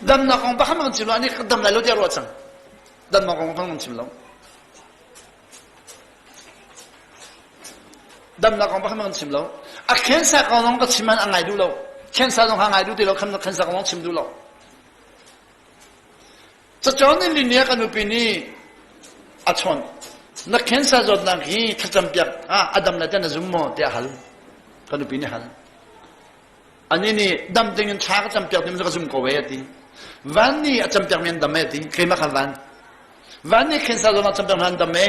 Damnak kong pakhat kan chim lo, ani dam lai lo tiah ruah cang. Damnak kong pakhat kan chim lo. Damnak kong pakhat kan chim lo. A cancer kong zong ka chim an ngai duh lo. Cancer zong kha ngai duh ti lo, cancer kong zong chim duh lo. Cacawn in linia ka nupi nih a chawnh. Na cancer zawtnak hi thlacam piak ah a dam lai tiah na zum maw tiah hal. Ka nupi nih hal. Ani nih dam ding in thla ka cam piak ding ka zum ko e a ti. Van nih a cam piak mi an dam e a ti. Keimah kha van. Van nih cancer zawtnak cam piak an dam e.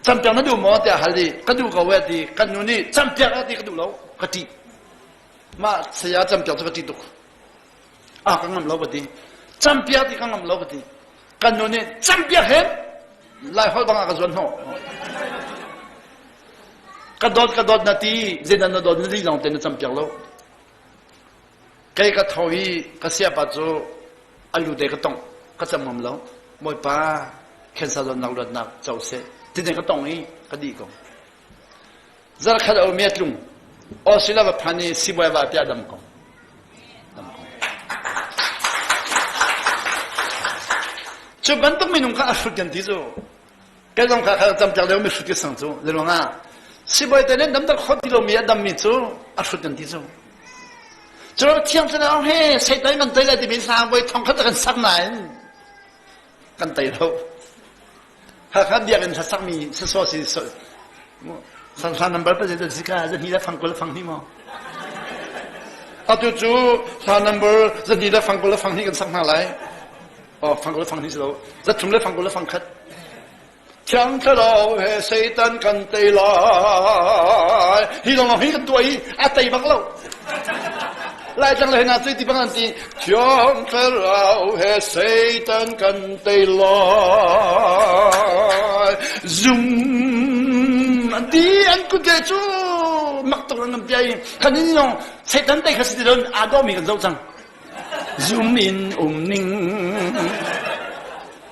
Cam piak na duh maw tiah hal i ka duh ko e a ti. Kan nu nih cam piak a ti ka duh lo. Ka ṭih. Mah saya cam piak cu ka ṭih tuk. Ah ka ngam lo ka ti. Campiak ti ka ngam lo ka ti. Kan nu nih campiak hen lai holh bang ah ka zuan hnawh. Ka dawt ka dawt na ti zeidah na dawt na li lawng te na campiak lo. Kei ka tho i ka siapa cu a lu te ka tong ka cam ngam lo. Bawipa cancer zawtnak luatnak co seh. Ti ka tong i ka dih ko. Zarkhat a um i a tlung. Australia va phan i sibawi va piah dam ko. Dam ko. Cu bantuk minung kha a hrut kan ti cu. Kai zong kha kha campiak lio mi hrut ka sang cu. Zeiruang ah sibawi te nih damter khawh ti lomi a dammi cu a hrut kan ti cu. Cu thiang thlarau he Satan kan tei lai timi hla voi thong khat kan sak nain kan tei lo. Hakha biakinn hlasakmi sasaw si hla number pa zeidah si ka zahnih le fang 20 le fang hnih maw? Atu cu hla number zahnih le fang 20 le fang hnih kan sak hna lai. Oh, fang 20 le fang hnih si lo. Zathum le fang 20 le fang khat. Thiang Thlarau he Satan kan tei lai. Hi lawng hi kan tuah i a tei bak lo. Laitlang le hna cu ti bang an ti Thiang Thlarau he Satan kan tei lai. Zum an ti an kut le cu mak tuk an piai kan in yong Satan tei kha si ti lo aa dawmi kan zoh cang. Zum in um ning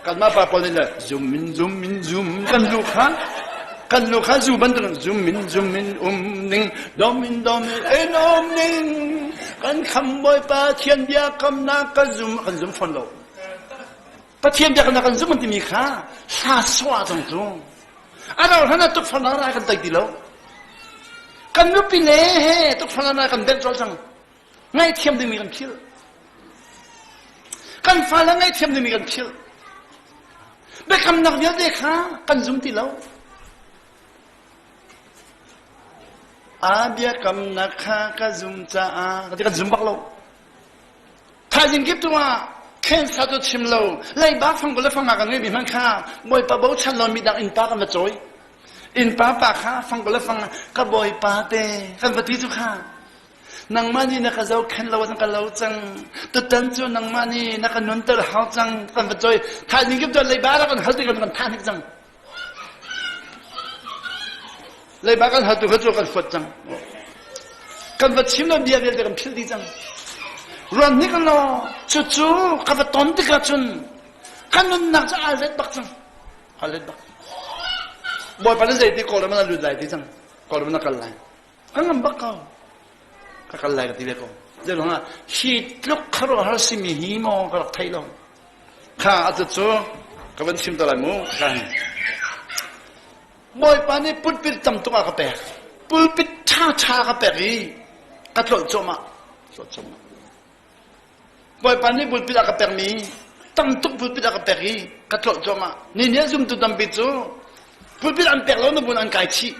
kanmah pa pawl nih le zum in zum in zum kan lu kha kan lu kha zu bantuk zum in zum in um ning dom in dom in um ning kan kham bawipa Pathian bia kamnak kan zum kan zum fawn lo Pathian bia kan zum an timi kha hla sawh cang cu a ro hlan ah tukforhnak rai kan tei ti lo kan nupi le he tukforhnak rai kan benh cawlh cang Ngaihthiam dingmi kan philh. Kan fale ngaihthiam dingmi kan philh. Biakamnak vialte kha kan zum ti lo. A biakamnak kha ka zum caah kan zum bak lo. Thaizing kip tu ah cancer cu chim lo leiba fang le fang kan ngeimi hmanh kha bawipa bochan lo mi dang innpa kan va cawi. Innpa pa kha fang le fang ka bawipa te kan va ti cu kha Nangmah nih na ka zohkhenh lo ahcun ka lo cang. Tutan cu nangmah nih na ka nunter hau cang. Kan va cawi. Thaizing kip tuan leiba rak kan hal ti kan kan thah hnik cang. Leiba kan hal tu kha cu kan fuat cang. Kan va chim lo bia vialte kan philh dih cang. Ruan hnik law cucu ka va ton tikah cun ka nunnak cu aa let bak cang. Aa let bak. Bawipa na zei ti Kawlram na lut lai ti cang. Kawlram na kal lai. Ka ngam bak ko. Ka kal lai ka ti ve ko. Zeiruang ah hi tluk khuaruahhar simi hi maw ka rak thei lo. Kha atu cu ka van chim te lai mu. Kha Bawipa nih pulpit tam tuk a ka pek. Pulpit ṭha ṭha ka pek i ka tlolh cuahmah. Tlolh cuahmah. Bawipa nih pulpit a ka pekmi tam tuk pulpit a ka pek i ka tlolh cuahmah. Ni nih zumtu tampi cu pulpit an pek lo na bun an kai chih.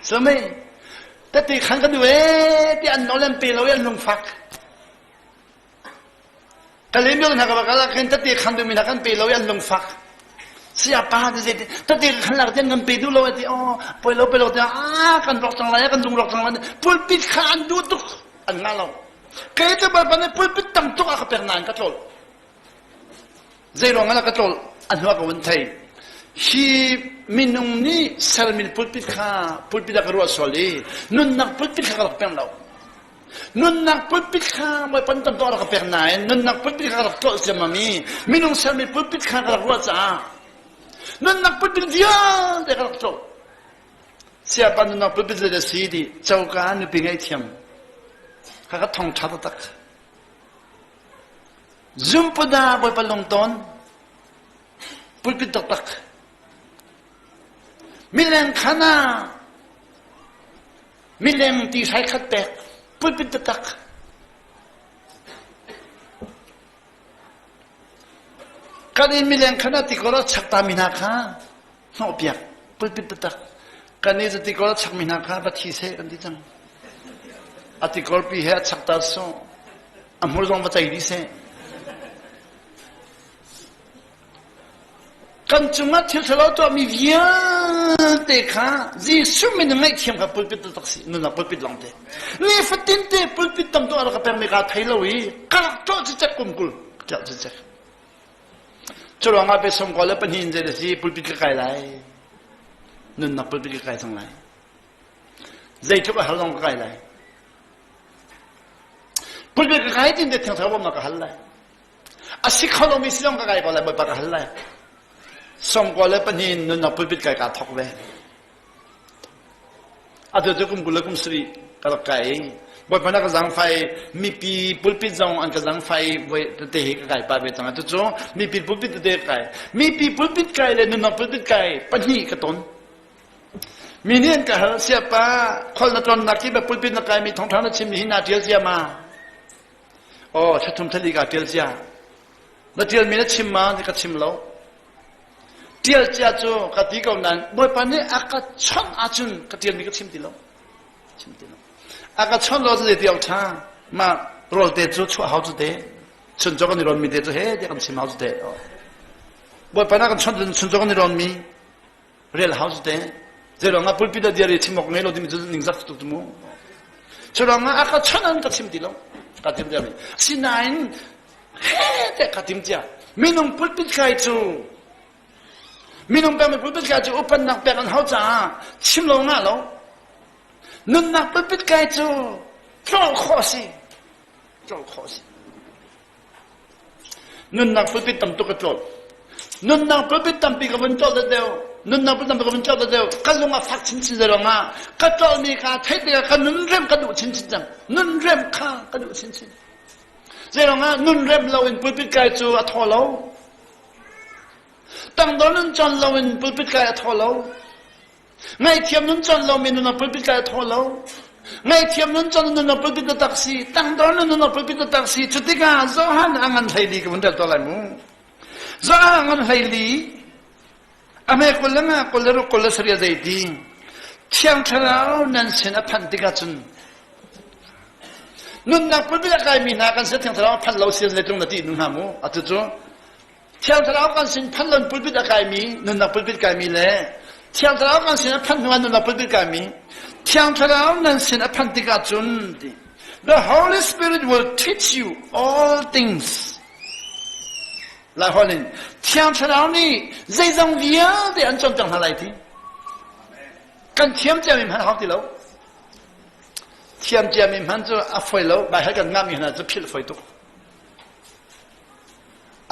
Sami tete khan ka duh ee ti an nawl an pe lo i an lungfak. Ka lem hna ka bakal khin tete khan duhmi hna kan pe lo i an lungfak. Siapa ti zei tete khan lak tian kan pe duh lo ti oh poi lo pe lo ti ah kan rok cang lai kan lung rok cang lai pulpit kha an duh tuk an ngah lo. Kei cu Bawipa nih pulpit tam tuk a ka pek nain ka tlol. Zeiruang ah ka tlol a hnu ah ka vun thei. Hi minung nih sermi pulpit kha pulpit ah ka ruah sual i nunnak pulpit kha ka rak peng lo. Nunnak pulpit kha Bawipa nih tam rak ka pek nain nunnak pulpit kha ka rak tlolh ciammam i minung sermi pulpit kha ka rak ruah caah nunnak pulpit vialte ka rak tlolh. Siapa nunnak pulpit zei dah si ti coka nupi ngaihthiam kha ka thong ṭha taktak. Zumpuda Bawipa lungtawn pulpit taktak. Mileng khan ah. Mileng ti hrai khat pek, pulpit taktak. Kan in mileng khan a tikor a chak ta mi hna kha hnawh piak, pulpit taktak. Kan i tikor a chak mi hna kha va thi seh kan ti cang. A tikor pi he a chak ta so, a hmur zong va cei dih seh. Kan cungah thil ṭhalo tuahmi vialte kha Jesuh min in ngaihthiam kha pulpit taktak si nunnak pulpit lawngte. Nifatin te pulpit tam tuk a rak ka pekmi kaa thei lo i ka rak ṭawh cicek kum 20 ka ṭial cicek. Cu ruangah pe 92 in zei da si pulpit ka kai lai. Nunnak pulpit ka kai cang lai. Zeitluk a har zong ka kai lai. Pulpit ka kai tin te thiang thlarau bawmhnak ka hal lai. A si kho lomi si zong ka kai ko lai Bawipa ka hal lai. 92 in nunnak pulpit kai kaa thok ve. Atu cu kum 20 le kum sarih ka rak kai i Bawipa na ka zaangfai mipi pulpit zong an ka zaangfai voi tete hi ka kai pah ve cang. Atu cu mipi pulpit tete ka kai. Mipi pulpit kai le nunnak pulpit kai pahnih ka ton. Mi nih an ka hal siapa khol na tonnak hi pulpit na kai mi thongtha na chim mi hi naa ṭial cia ma? Aw, thla thum thla li kaa ṭial cia. Na ṭialmi na chim ma? Ti ka chim lo. Ṭial cia cu ka ti ko nain Bawipa nih a ka chawnh ahcun ka ṭialmi ka chim ti lo. Chim ti lo. A ka chawnh lo cu zei ti awk ṭha. Mah rawl te cu chuah hau cu te. Chuncaw kan i rawnmi te cu he tiah kan chim hau cu te. Bawipa nih a kan chawnh cun chuncaw kan i rawnmi rel hau cu te zeiruang ah pulpit ah diar i chim awk ngei lo timi cu ningzak tuk tu mu curuang ah a ka chawnh an ka chim ti lo ka tim cia mi sinain he te ka tim cia minung pulpit kai cu minung pek mi pulpit kai cu upannak pek an hau caah chim lo nga lo nunnak pulpit kai cu tlawh khawh si tlawh khawh si Nunnak pulpit tam tuk ka tlawt. Nunnak pulpit tampi ka vun tlawt deuh. Nunnak pulpit tampi ka vun tlawt deuh. Ka lung a fak chinchin zerong ah ka tlawtmi kha theih tikah ka nun rem ka duh chinchin cang. Nun rem kha ka duh chinchin. Zeirong ah nun rem lo in pulpit kai cu a thaw lo. Tangdor nun con lo in pulpit kai a thaw lo. Ngaihthiam nun con lomi nun a pulpit kai a thaw lo. Ngaihthiam nun con nun a pulpit na tak si. Tangdor nun nun a pulpit na tak si. Cutikah Johan a ngan 14 ka vun rel to lai mu. Johan a ngan 14 a me 25 26 27 zei ti Thiang Thlarau nan sin a phanh tikah cun nunnak pulpit a kaimi hna kan sin Thiang Thlarau a phanh lo sian le tlung na ti nu hna mu atu cu Thiang Thlarau kan sin phanh lon pulpit a kaimi nunnak pulpit kaimi le Thiang Thlarau kan sin a phanh hnuah nunnak pulpit kaimi Thiang Thlarau nan sin a phanh tikah cun ti The Holy Spirit will teach you all things. Lai holh in Thiang Thlarau nih zeizong vialte an cawnpiak hna lai ti. Kan thiam ciami hmanh hau ti lo. Thiam ciami hmanh cu a foi lo. Baibal kan ngahmi hna cu philh foi tuk.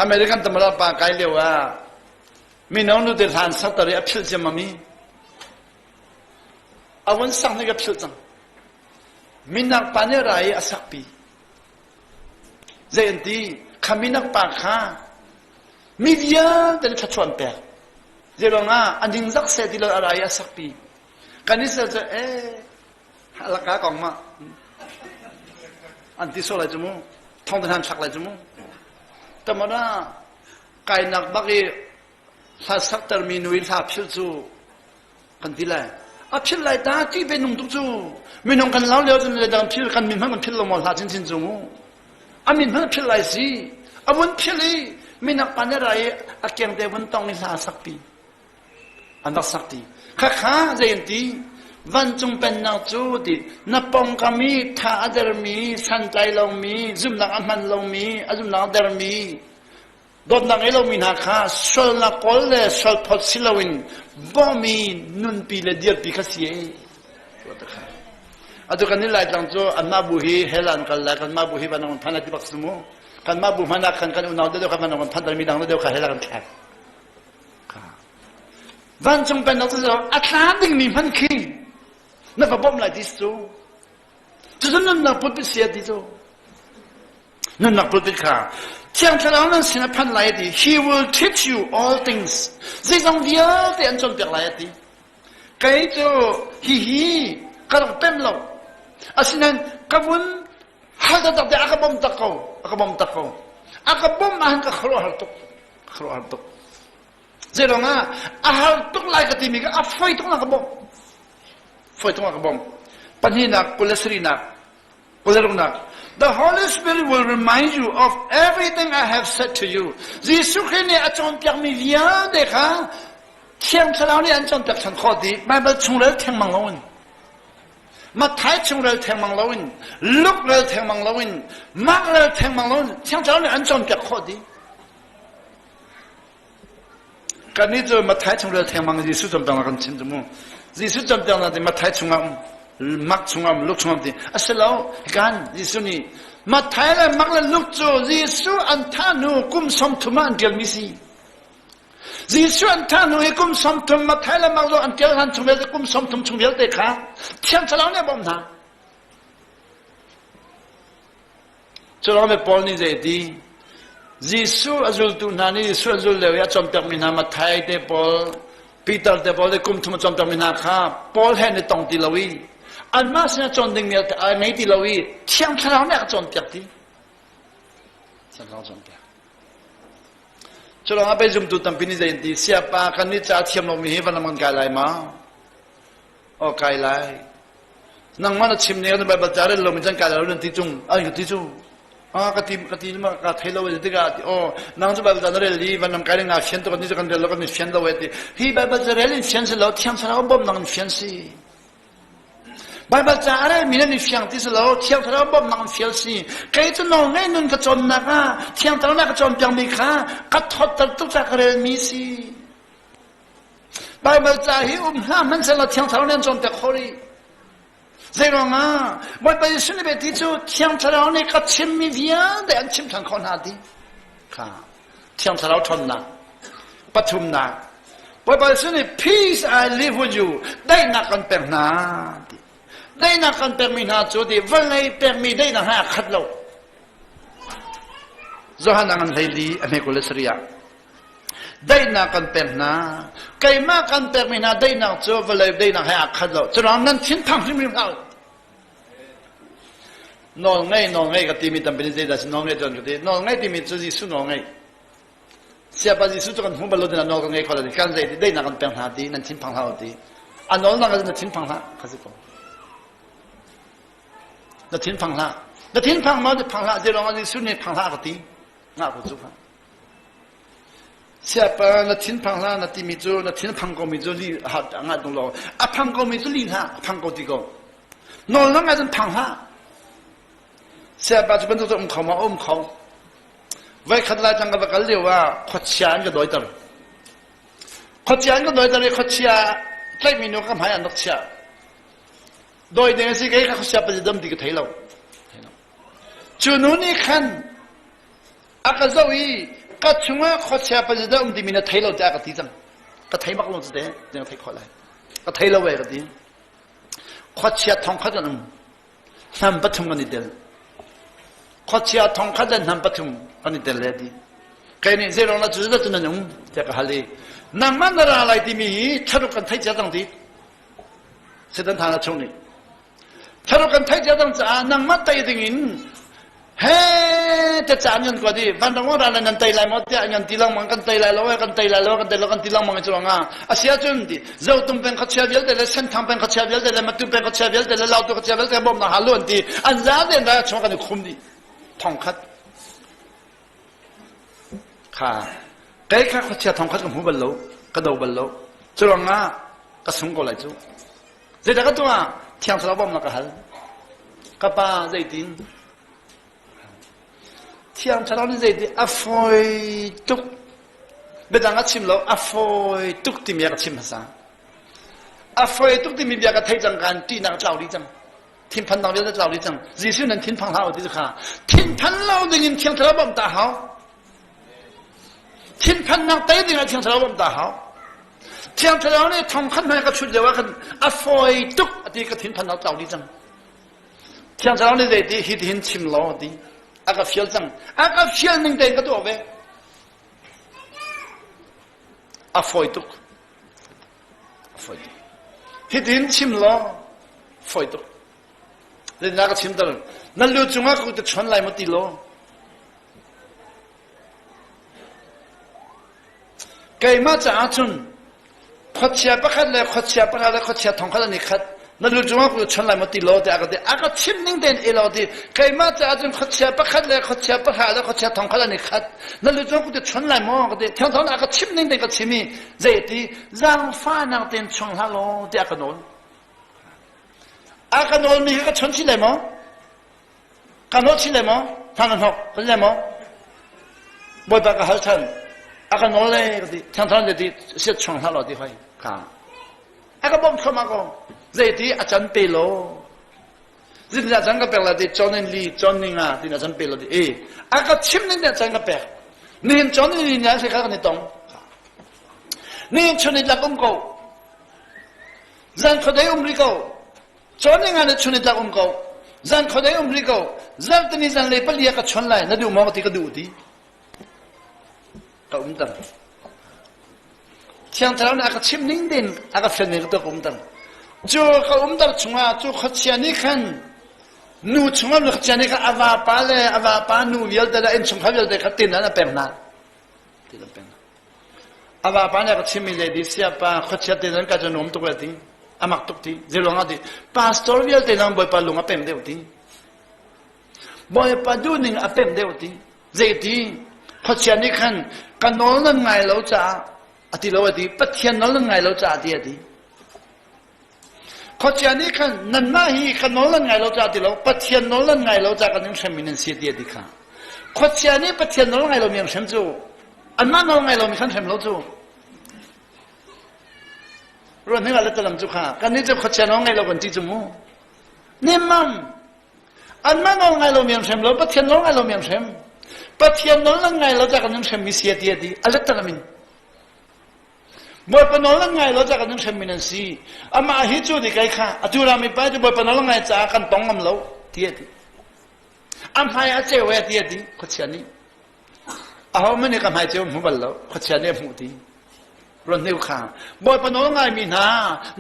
American tamara pa kai lio ah mino nu te hlan sakter i a philh ciammam i a vun sak nih ka philh cang. Minak pa nih ra i a sakpi. Zei an ti? Kha minak pa kha mi vialte nih thluachuah an pek. Zei ruangah a ningzak seh ti lo a ra i a sakpi. Kan Israel cu eh Alaka kong ma an ti sual lai cu mu thong te hnan thlak lai cu mu tamana kainak bak i hla sakter mi nu i hla phil cu kan ti lai a phil lai ta ti pe nung tuk cu minung kan lau lio cun le dang phil kan min hmang kan phil lo maw hla chinchin cu mu a min hmang phil lai si a vun phil i minak pa ne ra i a keng te vun tong i hla sakpi An rak sak ti. Khakha zei an ti? Vancung pennak cu ti na pawngkam i tha a dermi, santlai lomi, zumhnak a hman lomi, a zumhnak a dermi, dawtnak ngei lomi hna kha sualnak kawl le sualphawt si loin bawmi nunpi le dirpi kha si e. Atu kan ni Laitlang cu anmah bu hi hell an kal lai, kanmah bu hi van an phan lai ti bak si mu. Kanmah bu hmanh ah khan kan unau deuh kha van an phan mi dang deuh kha hell an thlak. Vancung pennak cu a tla dingmi hmanh khi na va bawmh lai ti cu. Cucu nunnak pulpit si a ti cu. Nunnak pulpit kha Thiang Thlarau nan sin a phanh lai a ti. He will teach you all things. Zeizong vialte an cawnpiak lai a ti. Kei cu hihi. Ka rak pem lo. Asinain ka vun hal taktak te a ka bawm tak ko. A ka bawm tak ko. A ka bawm ahhin ka khuaruahhar tuk. Ka khuaruahhar tuk. Zeiruang ah a har tuk lai ka timi ka a foi tuk na ka bawmh. Foi tuk na ka bawmh. Pahnihnak, 27nak, 26nak. The Holy Spirit will remind you of everything I have said to you. Jesuh Khrih nih a cawnpiakmi vialte kha Thiang Thlarau nih an cawnpiak ṭhan khawh dih. Baibal chungrel thengmang loin. Matthai chungrel thengmang loin, Luke rel thengmang loin, Mark rel thengmang loin Thiang Thlarau nih an cawnpiak khawh dih. Kannih cu Matthai chung rel thengmang Jesuh cawnpiaknak kan chim cu mu. Jesuh cawnpiaknak ti Matthai chungah um, Mark chungah um, Luke chungah um ti. A si lo. Kan Jesuh nih Matthai le Mark le Luke cu Jesuh an thah hnu kum 30 ah an ṭialmi si. Jesuh an thah hnu i kum 30 Matthai le Mark an ṭial hlan chung vialte kum 30 chung vialte kha Thiang Thlarau nih a bawmh hna. Culawng Paul nih zei a ti? Jesuh a zultu hna nih Jesuh an zul lio i a cawnpiakmi hna Matthai te pawl, Peter te pawl le kum thum a cawnpiakmi hna kha Paul he an i tong ti lo i anmah sinah cawn dingmi a ngei ti lo i Thiang Thlarau nih a cawnpiak ti. Thiang Thlarau cawnpiak. Culawng ah pei zumtu tampi nih zei an ti? Siapa kan nih ca thiam lomi hi van lam kan kai lai ma? Aw kai lai. Nangmah na chim ning Baibal ca rel lomi can kai lai lo nan ti tung. An ka ti cu. Ah ka ti ka ti ma ka thei lo e tikah ti oh nang cu Baibal ca na rel i van lam kai ning naa fian tuk ni cu kan rel lo kan i fian lo e ti. Hi Baibal ca rel in fian si lo thiang thlarau bawmh nang in fian si. Baibal ca a rel mi nan i fiang ti si lo thiang thlarau bawmh nang in fial si. Kei cu nawl ngei nun ka cawnnak ah thiang thlarau na ka cawnpiak mi kha ka thawtter tuk ca ka rel mi si. Baibal ca hi um hlah hmanhsehlaw Thiang Thlarau nih an cawnpiak khawh rih. Zeiruang ah Bawipa Jesuh nih ti cu Thiang Thlarau nih ka chimmi vialte an chim ṭhan khawh hna ti kha Thiang Thlarau ṭhawnnak pathumnak Bawipa Jesuh nih peace I leave with you daihnak kan pek hna ti daihnak kan pekmi hna cu ti vawlei pekmi daihnak he a khat lo Johan a ngan 14 a hme 27 ah Daihnak kan pek hna. Keimah kan pekmi hna daihnak cu vawlei daihnak he aa khat lo. Curuang nan thinphang hrimhrim hlah u. Nawl ngei, nawl ngei ka timi tampi nih zeidah si nawl ngei tuan ka ti. Nawl ngei timi cu Jesuh nawl ngei. Siapa Jesuh cu kan hmu bal lo ding nawl kan ngei kho lo kan zei ti daihnak kan pek hna ti nan thinphang hlah u ti. A nawl nak na thinphang hlah kha si ko. Na thinphang hlah. Na thinphang ma phang hlah zei lawng ah Jesuh nih phang hlah ka ti. Ngah ko cu kha. Siapa na thinphang hlah na timi cu na thinphang komi cu li a ngah tung lo. A phang komi cu li hlah, a phang ko ti ko. Nawl na ngai cun phang hlah. Siapa cu bantuk cu um kho ma um kho. Voi khat lai cang ka va kal lio ah khuachia an ka dawiter. Khuachia an ka dawiter i khuachia tlaihmi nu ka hmai an rak chiah. Dawi ding a si kei ka khuachia pa dam ti ka thei lo. Cu nu nih khan a ka zoh i ka chungah khuachia pazidah um timi na thei lo tiah ka ti cang ka thei bak lo cu te ka thei khawh lai ka thei lo e ka ti khuachia thong khat an um hnam pathum kan i tel khuachia thong khat le hnam pathum kan i tel le ti kai nih zeiruang lah cu zeizat cu nan um tiah ka hal i nangmah na ra lai timi hi thlaruk kan theih cia cang ti Satan tha na chung nih Thlaruk kan theih cia cang caah nangmah tei ding in he te ca an kan kuat i vanrang ral nan tei lai maw tiah an ti lengmang kan tei lai lo kan tei lai lo kan tei lo kan ti lengmang i cuang ah a sia cun ti zotung peng khuachia vialte le senthang peng khuachia vialte le matu peng khuachia vialte le lautu khuachia vialte bawmnak hal lu an ti an za den rai chung kan i khum dih thong khat kha kei kha khuachia thong khat ka hmu bal lo ka do bal lo curuang ah ka sung ko lai cu Zeidah ka tuah? Thiang Thlarau bawmhnak ka hal. Ka pa zeitin? Thiang Thlarau nih zeitin? A fawi tuk. Biadang a chim lo, a fawi tuk timi a ka chim hmasa. A fawi tuk timi bia ka theih cang kan ṭihnak a tlau dih cang. Thinphan dang vialte tlau dih cang. Jesuh nan thinphang hlah u ti cu kha. Thinphan lo ding in Thiang Thlarau bawmh ta hau. Thinphannak tei ding ah Thiang Thlarau bawmh ta hau. Thiang Thlarau nih thong khat hmai ka chut lio ah khan a fawi tuk a ti ka thinphannak tlau dih cang. Thiang Thlarau nih zei ti hi ti hin chim law ti a ka fial cang. A ka fial ning tein ka tuah ve. A fawi tuk. A fawi tuk. Hitin chim law. Foi tuk. Zeitindah ka chim ter? Na lu cungah ka kut chuan lai maw ti law? Keimah caah cun khuachia pakhat le khuachia pakhat le khuachia thong khat an i khat. Na lu cungah ka chuan lai maw ti law tiah a ka ti. A ka chim ning tein e law ti. Keimah caah cun khuachia pakhat le khuachia pakhat le khuachia thong khat an i khat. Na lu cungah ka chuan lai maw ka ti. Thiang thong a ka chim ning tein ka chim i zei ti zaangfahnak tein chuang hlah law tiah ka nawl. A ka nawlmi hi ka chon chih lai maw? Ka nawl chih lai maw? Thang ka hnok ka lai maw? Bawipa ka hal than. A ka nawl le ka ti. Thiang thlarau le ti siat chuang hlah law ti hoi. Ka. A ka bawmh thluahmah ko. Zei ti a can pe law. Zinzah can ka pek la ti chon in li chon ni nga ti na can pe lo ti. E a ka chim ning te can ka pek. Nihin chon in li nga se kha kan i tong. Nihin chun i lak um ko. Zan khuadei um rih ko. Cawn ni nga le chun i tlak um ko. Zan khuadei um rih ko. Zarhtini zanlei pali ah ka chon lai. Na duh maw ti ka duh ti. Ka um ter. Thiang Thlarau nih a ka chim ning din a ka fian ning ka um ter. Cu ka um ter chungah cu khuachia nih khan nu chungah nu khuachia nih khan a vapa le a vapa nu vialte le innchungkhar vialte kha tin an a pek hna. Tin an pek hna. A vapa nih a ka chimmi lady siapa khuachia te nan ka cu nuam tuk le ti a mak tuk ti zeiruang ah ti pastor vialte nang bawipa lung a pem deuh ti bawipa duhning a pem deuh ti zeiti khuachia nih khan ka nawl nan ngai lo caah a ti lo a ti pathian nawl nan ngai lo caah ti a ti Khuachia nih khan nanmah hi ka nawl nan ngai lo caah ti lo Pathian nawl nan ngai lo caah kan in hremmi nan si ti a ti kha. Khuachia nih Pathian nawl ngai lomi an hrem cu anmah nawl ngai lomi khan hrem lo cu. Ruah hnik ah le talam cu kha kannih cu khuachia nawl ngai lo kan ti cu mu. Nemmam anmah nawl ngai lomi an hrem lo Pathian nawl ngai lomi an hrem. Pathian nawl nan ngai lo caah kan in hremmi si a ti a ti a let talam in. Bawipa nawl nan ngai lo caah kan in hremmi nan si. Amah hi cu ti kai kha atu rami pa cu Bawipa nawl ngai caah kan tong ngam lo ti a ti. A hmai a ceu e ti a ti khuachia nih. Aho man nih ka hmai ceu hmu bal lo khuachia nih a hmuh ti. Ruan hniu kha Bawipa nawl ngaimi hna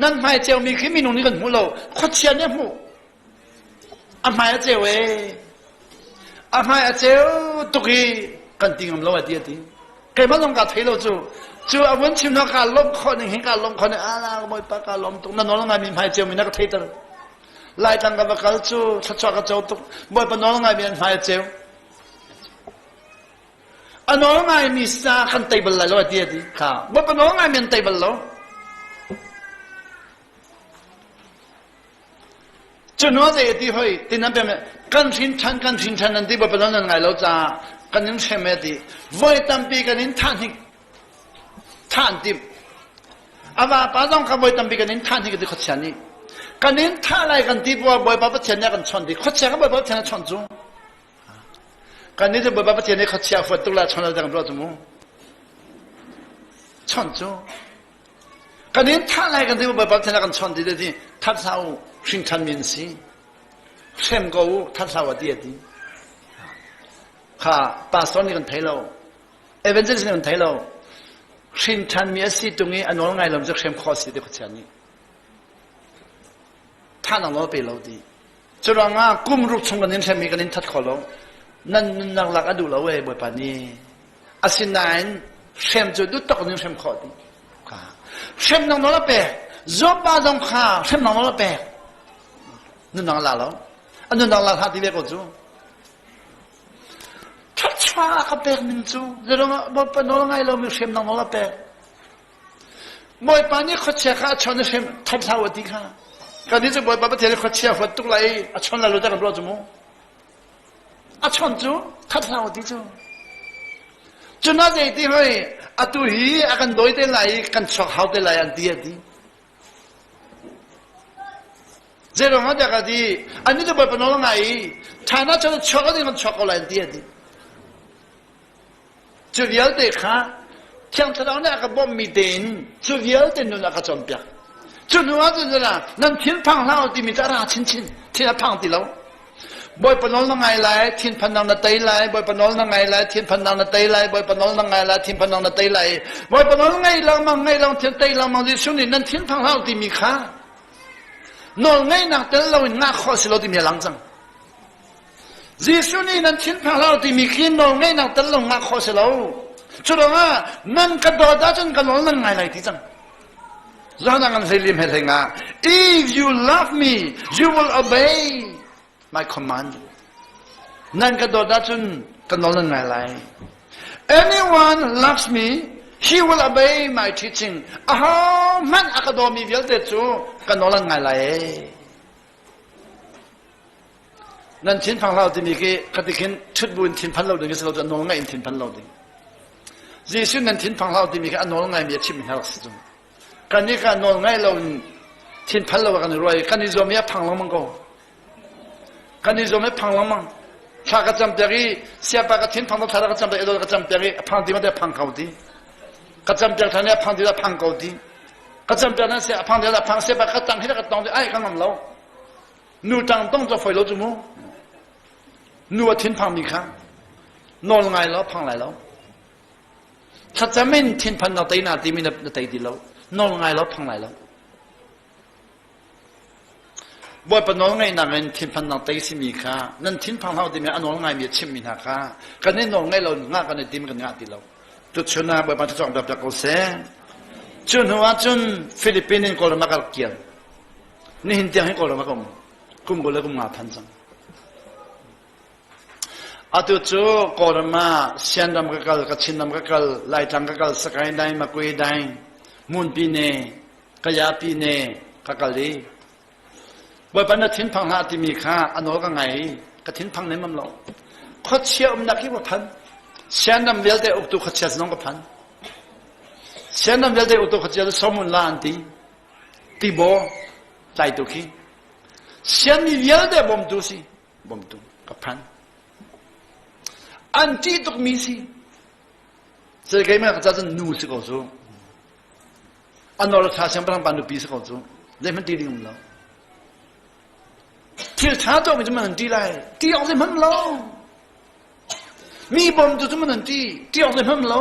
nan hmai ceumi khi minung nih kan hmu lo khuachia nih a hmuh. A hmai a ceu ee. A hmai a ceu tuk i kan ti ngam lo a ti a ti. Keimah zong kaa thei lo cu. Cu a vun chim hna kaa lawmh khawh ning hin kaa lawmh khawh ning ala bawipa kaa lawm tuk na nawl ngaimi hmai ceu mi na ka theiter. Laitlang ka va kal cu thluachuah ka co tuk. Bawipa nawl ngaimi an hmai a ceu. A nawl ngaimi sa kan tei bal lai lo a ti a ti. Kha bawipa nawl ngaimi an tei bal lo. Cu hnu zei a ti hoi ti nan pem kan hrin ṭhan kan hrin ṭhan nan ti bawipa nan ngai lo caah kan in hrem e ti voi tampi kan in thah hnik thah an timh a vapa zong kha voi tampi kan in thah hnik ti khuachia nih kan in thah lai kan ti bawipa Pathian nih a kan chawnh ti khuachia kan bawipa Pathian a chawnh cu kan nih cu bawipa Pathian nih khuachia fuat tuk la chawnh lo kan ruah cu mu chawnh cu Kan in thah lai kan ti Bawipa Pathian a kan chawnh ti ti that hlah u hringthan mi an si hrem ko u that hlah u ti a ti kha pastor nih kan thei lo evangelist nih kan thei lo hringthan mi a si tung i a nawl ngai lo cu hrem khawh si ti khuachia nih thah nang nawl pe lo ti Curuangah kum ruk chung kan in hrem i kan in that kho lo. Nan nunnak lak a duh lo ee Bawipa nih. Asinain hrem cu duh tak in hrem khawh dih. Hrem nang nawl a pek. Job pa zong kha hrem nang nawl a pek. Nunnak la lo. A nunnak la hlah ti ve ko cu. Thluachuah a ka pek ning cu. Zeirangah Bawipa nawl ngai lomi hrem nang nawl a pek. Bawipa nih khuachia kha a chawn i hrem that hlah u ti kha. Kan nih cu Bawipa Pathian nih khuachia huat tuk lai i a chawn lai lo tiah kan ruah cu mu. A chawn cu that hlah u ti cu. Cun a zei ti hoi atu hi a kan dawi te lai i kan chuak hau te lai an ti a ti. Zeiruang ah dah ka ti? Annih cu Bawipa nawl a ngai i ṭhan ah cun chuak an kan chuak ko lai an ti a ti. Cu vialte kha Thiang Thlarau nih a ka bawmhmi tein cu vialte nun a ka cawnpiak. Cu hnu ah cun nan thinphang hlah u timi cu a ra chinchin. Thin a phang ti lo. Bawipa nawl na ngai lai, thinphannak na tei lai, Bawipa nawl na ngai lai, thinphannak na tei lai, Bawipa nawl na ngai lai, thinphannak na tei lai. Bawipa nawl ngai lengmang, ngai lengmang, thin tei lengmang Jesuh nih nan thinphang hlah u timi kha. Nawlngeihnak tel loin ngah khawh si lo timi a lang cang. Jesuh nih nan thinphang hlah timi khi nawlngeihnak tel lo ngah khawh si lo. Cu ruangah nan ka dawt ahcun ka nawl nan ngai lai ti cang. Johan ngan hlei lim he hlei nga. If you love me, you will obey my command. Nan ka dawt ahcun ka nawl nan ngai lai. Anyone loves me, he will obey my teaching. Aho hmanh a ka dawmi vialte cu ka nawl an ngai lai. Nan thinphang hlah timi khi khati khin ṭhut bu in thinphan lo ding si lo cu a nawl ngaih in thinphan lo ding. Jesuh nan thinphang hlah timi khi a nawl ngaimi a chimmi hna rak si cu. Kan nih kha nawl ngaih lo in thinphan lo kan i ruai kan i zuam i a phang lengmang ko. Kan i zuam i phang lengmang. Thla ka cam piak i siapa ka thinphang thla ka cam piak i ka cam piak i a phang ti ma te a phang kho ti. Ka cam piak than i a phang ti a phang ko ti. Ka cam piak na sia a phang ti a phang siapa ka tang hi ka tong ti ai ka ngam lo. Nu ṭang tong cu a foi lo cu mu. Nu a thinphangmi kha nawl ngai lo phang lai lo. Thlacam in thinphannak tei na timi na tei ti lo. Nawl ngai lo phang lai lo. Bawipa nawl ngaihnak in thinphannak tei simi kha nan thinphang hlah timi a nawl ngaimi a chimmi hna kha kan i nawl ngaih lo ngah kan i tim kan ngah ti lo. Tuchun ah Bawipa thluachuah dap ko seh. Cu hnu ah cun Philippines in Kawlram ah ka rak kir. Nihin tiang hi Kawlram ah ka um. Kum 20 le kum nga phan cang. Atu cu Kawlram ah Sianram ka kal, Kachin ram ka kal, Laitlang ka kal, Sakaing Daing, Makwe Daing, Munpi ne, Kayapi ne ka kal i Bawipa na thinphang hlah timi kha a nawl ka ngai i ka thinphang nemam lo. Khuachia umnak hi ka phan. Sianram vialte uktu khuachia zong ka phan. Sianram vialte uktu khuachia cu Somun la an ti. Tibaw tlaitu khi sianmi vialte bawmtu si bawmtu ka phan an ṭih tukmi si cei keimah ka ca cun nu si ko cu a nawl ṭha siangpahrang pa nupi si ko cu zeihmanh ṭih ding um lo thil ṭha tuahmi cu man an ṭih lai ṭih awk zeihmanh lo mi bawmtu cu man an ṭih ṭih awk zeihmanh lo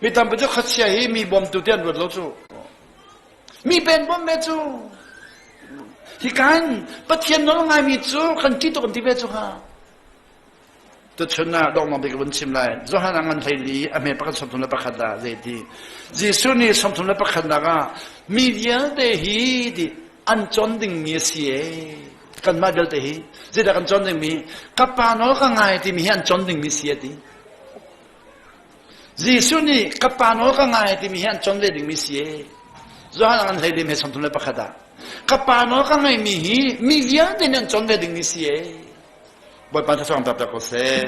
Mi tampi cu khuachia hi mi bawmtu ti an ruat lo cu. Mi pen bawm ve cu. Hi kan Pathian nawl ngaimi cu kan ṭih tuk an ti ve cu ha. Tuchun ah donghnak bik vun chim lai. Johan a ngan hleili a hme pakhat 31 ah zei ti. Jesuh nih 31 nak ah mi vialte hi ti an cawn dingmi a si ee. Kanmah vialte hi zeidah kan cawn dingmi ka pa nawl ka ngai timi hi an cawn dingmi si a ti. Jesuh nih ka pa nawl ka ngai timi hi an cawn ve dingmi si ee. Johan an hlei lim he 31 ah. Ka pa nawl ka ngaimi hi mi vialte nih an cawn ve dingmi si ee. Bawipa thluachuah tak ko seh.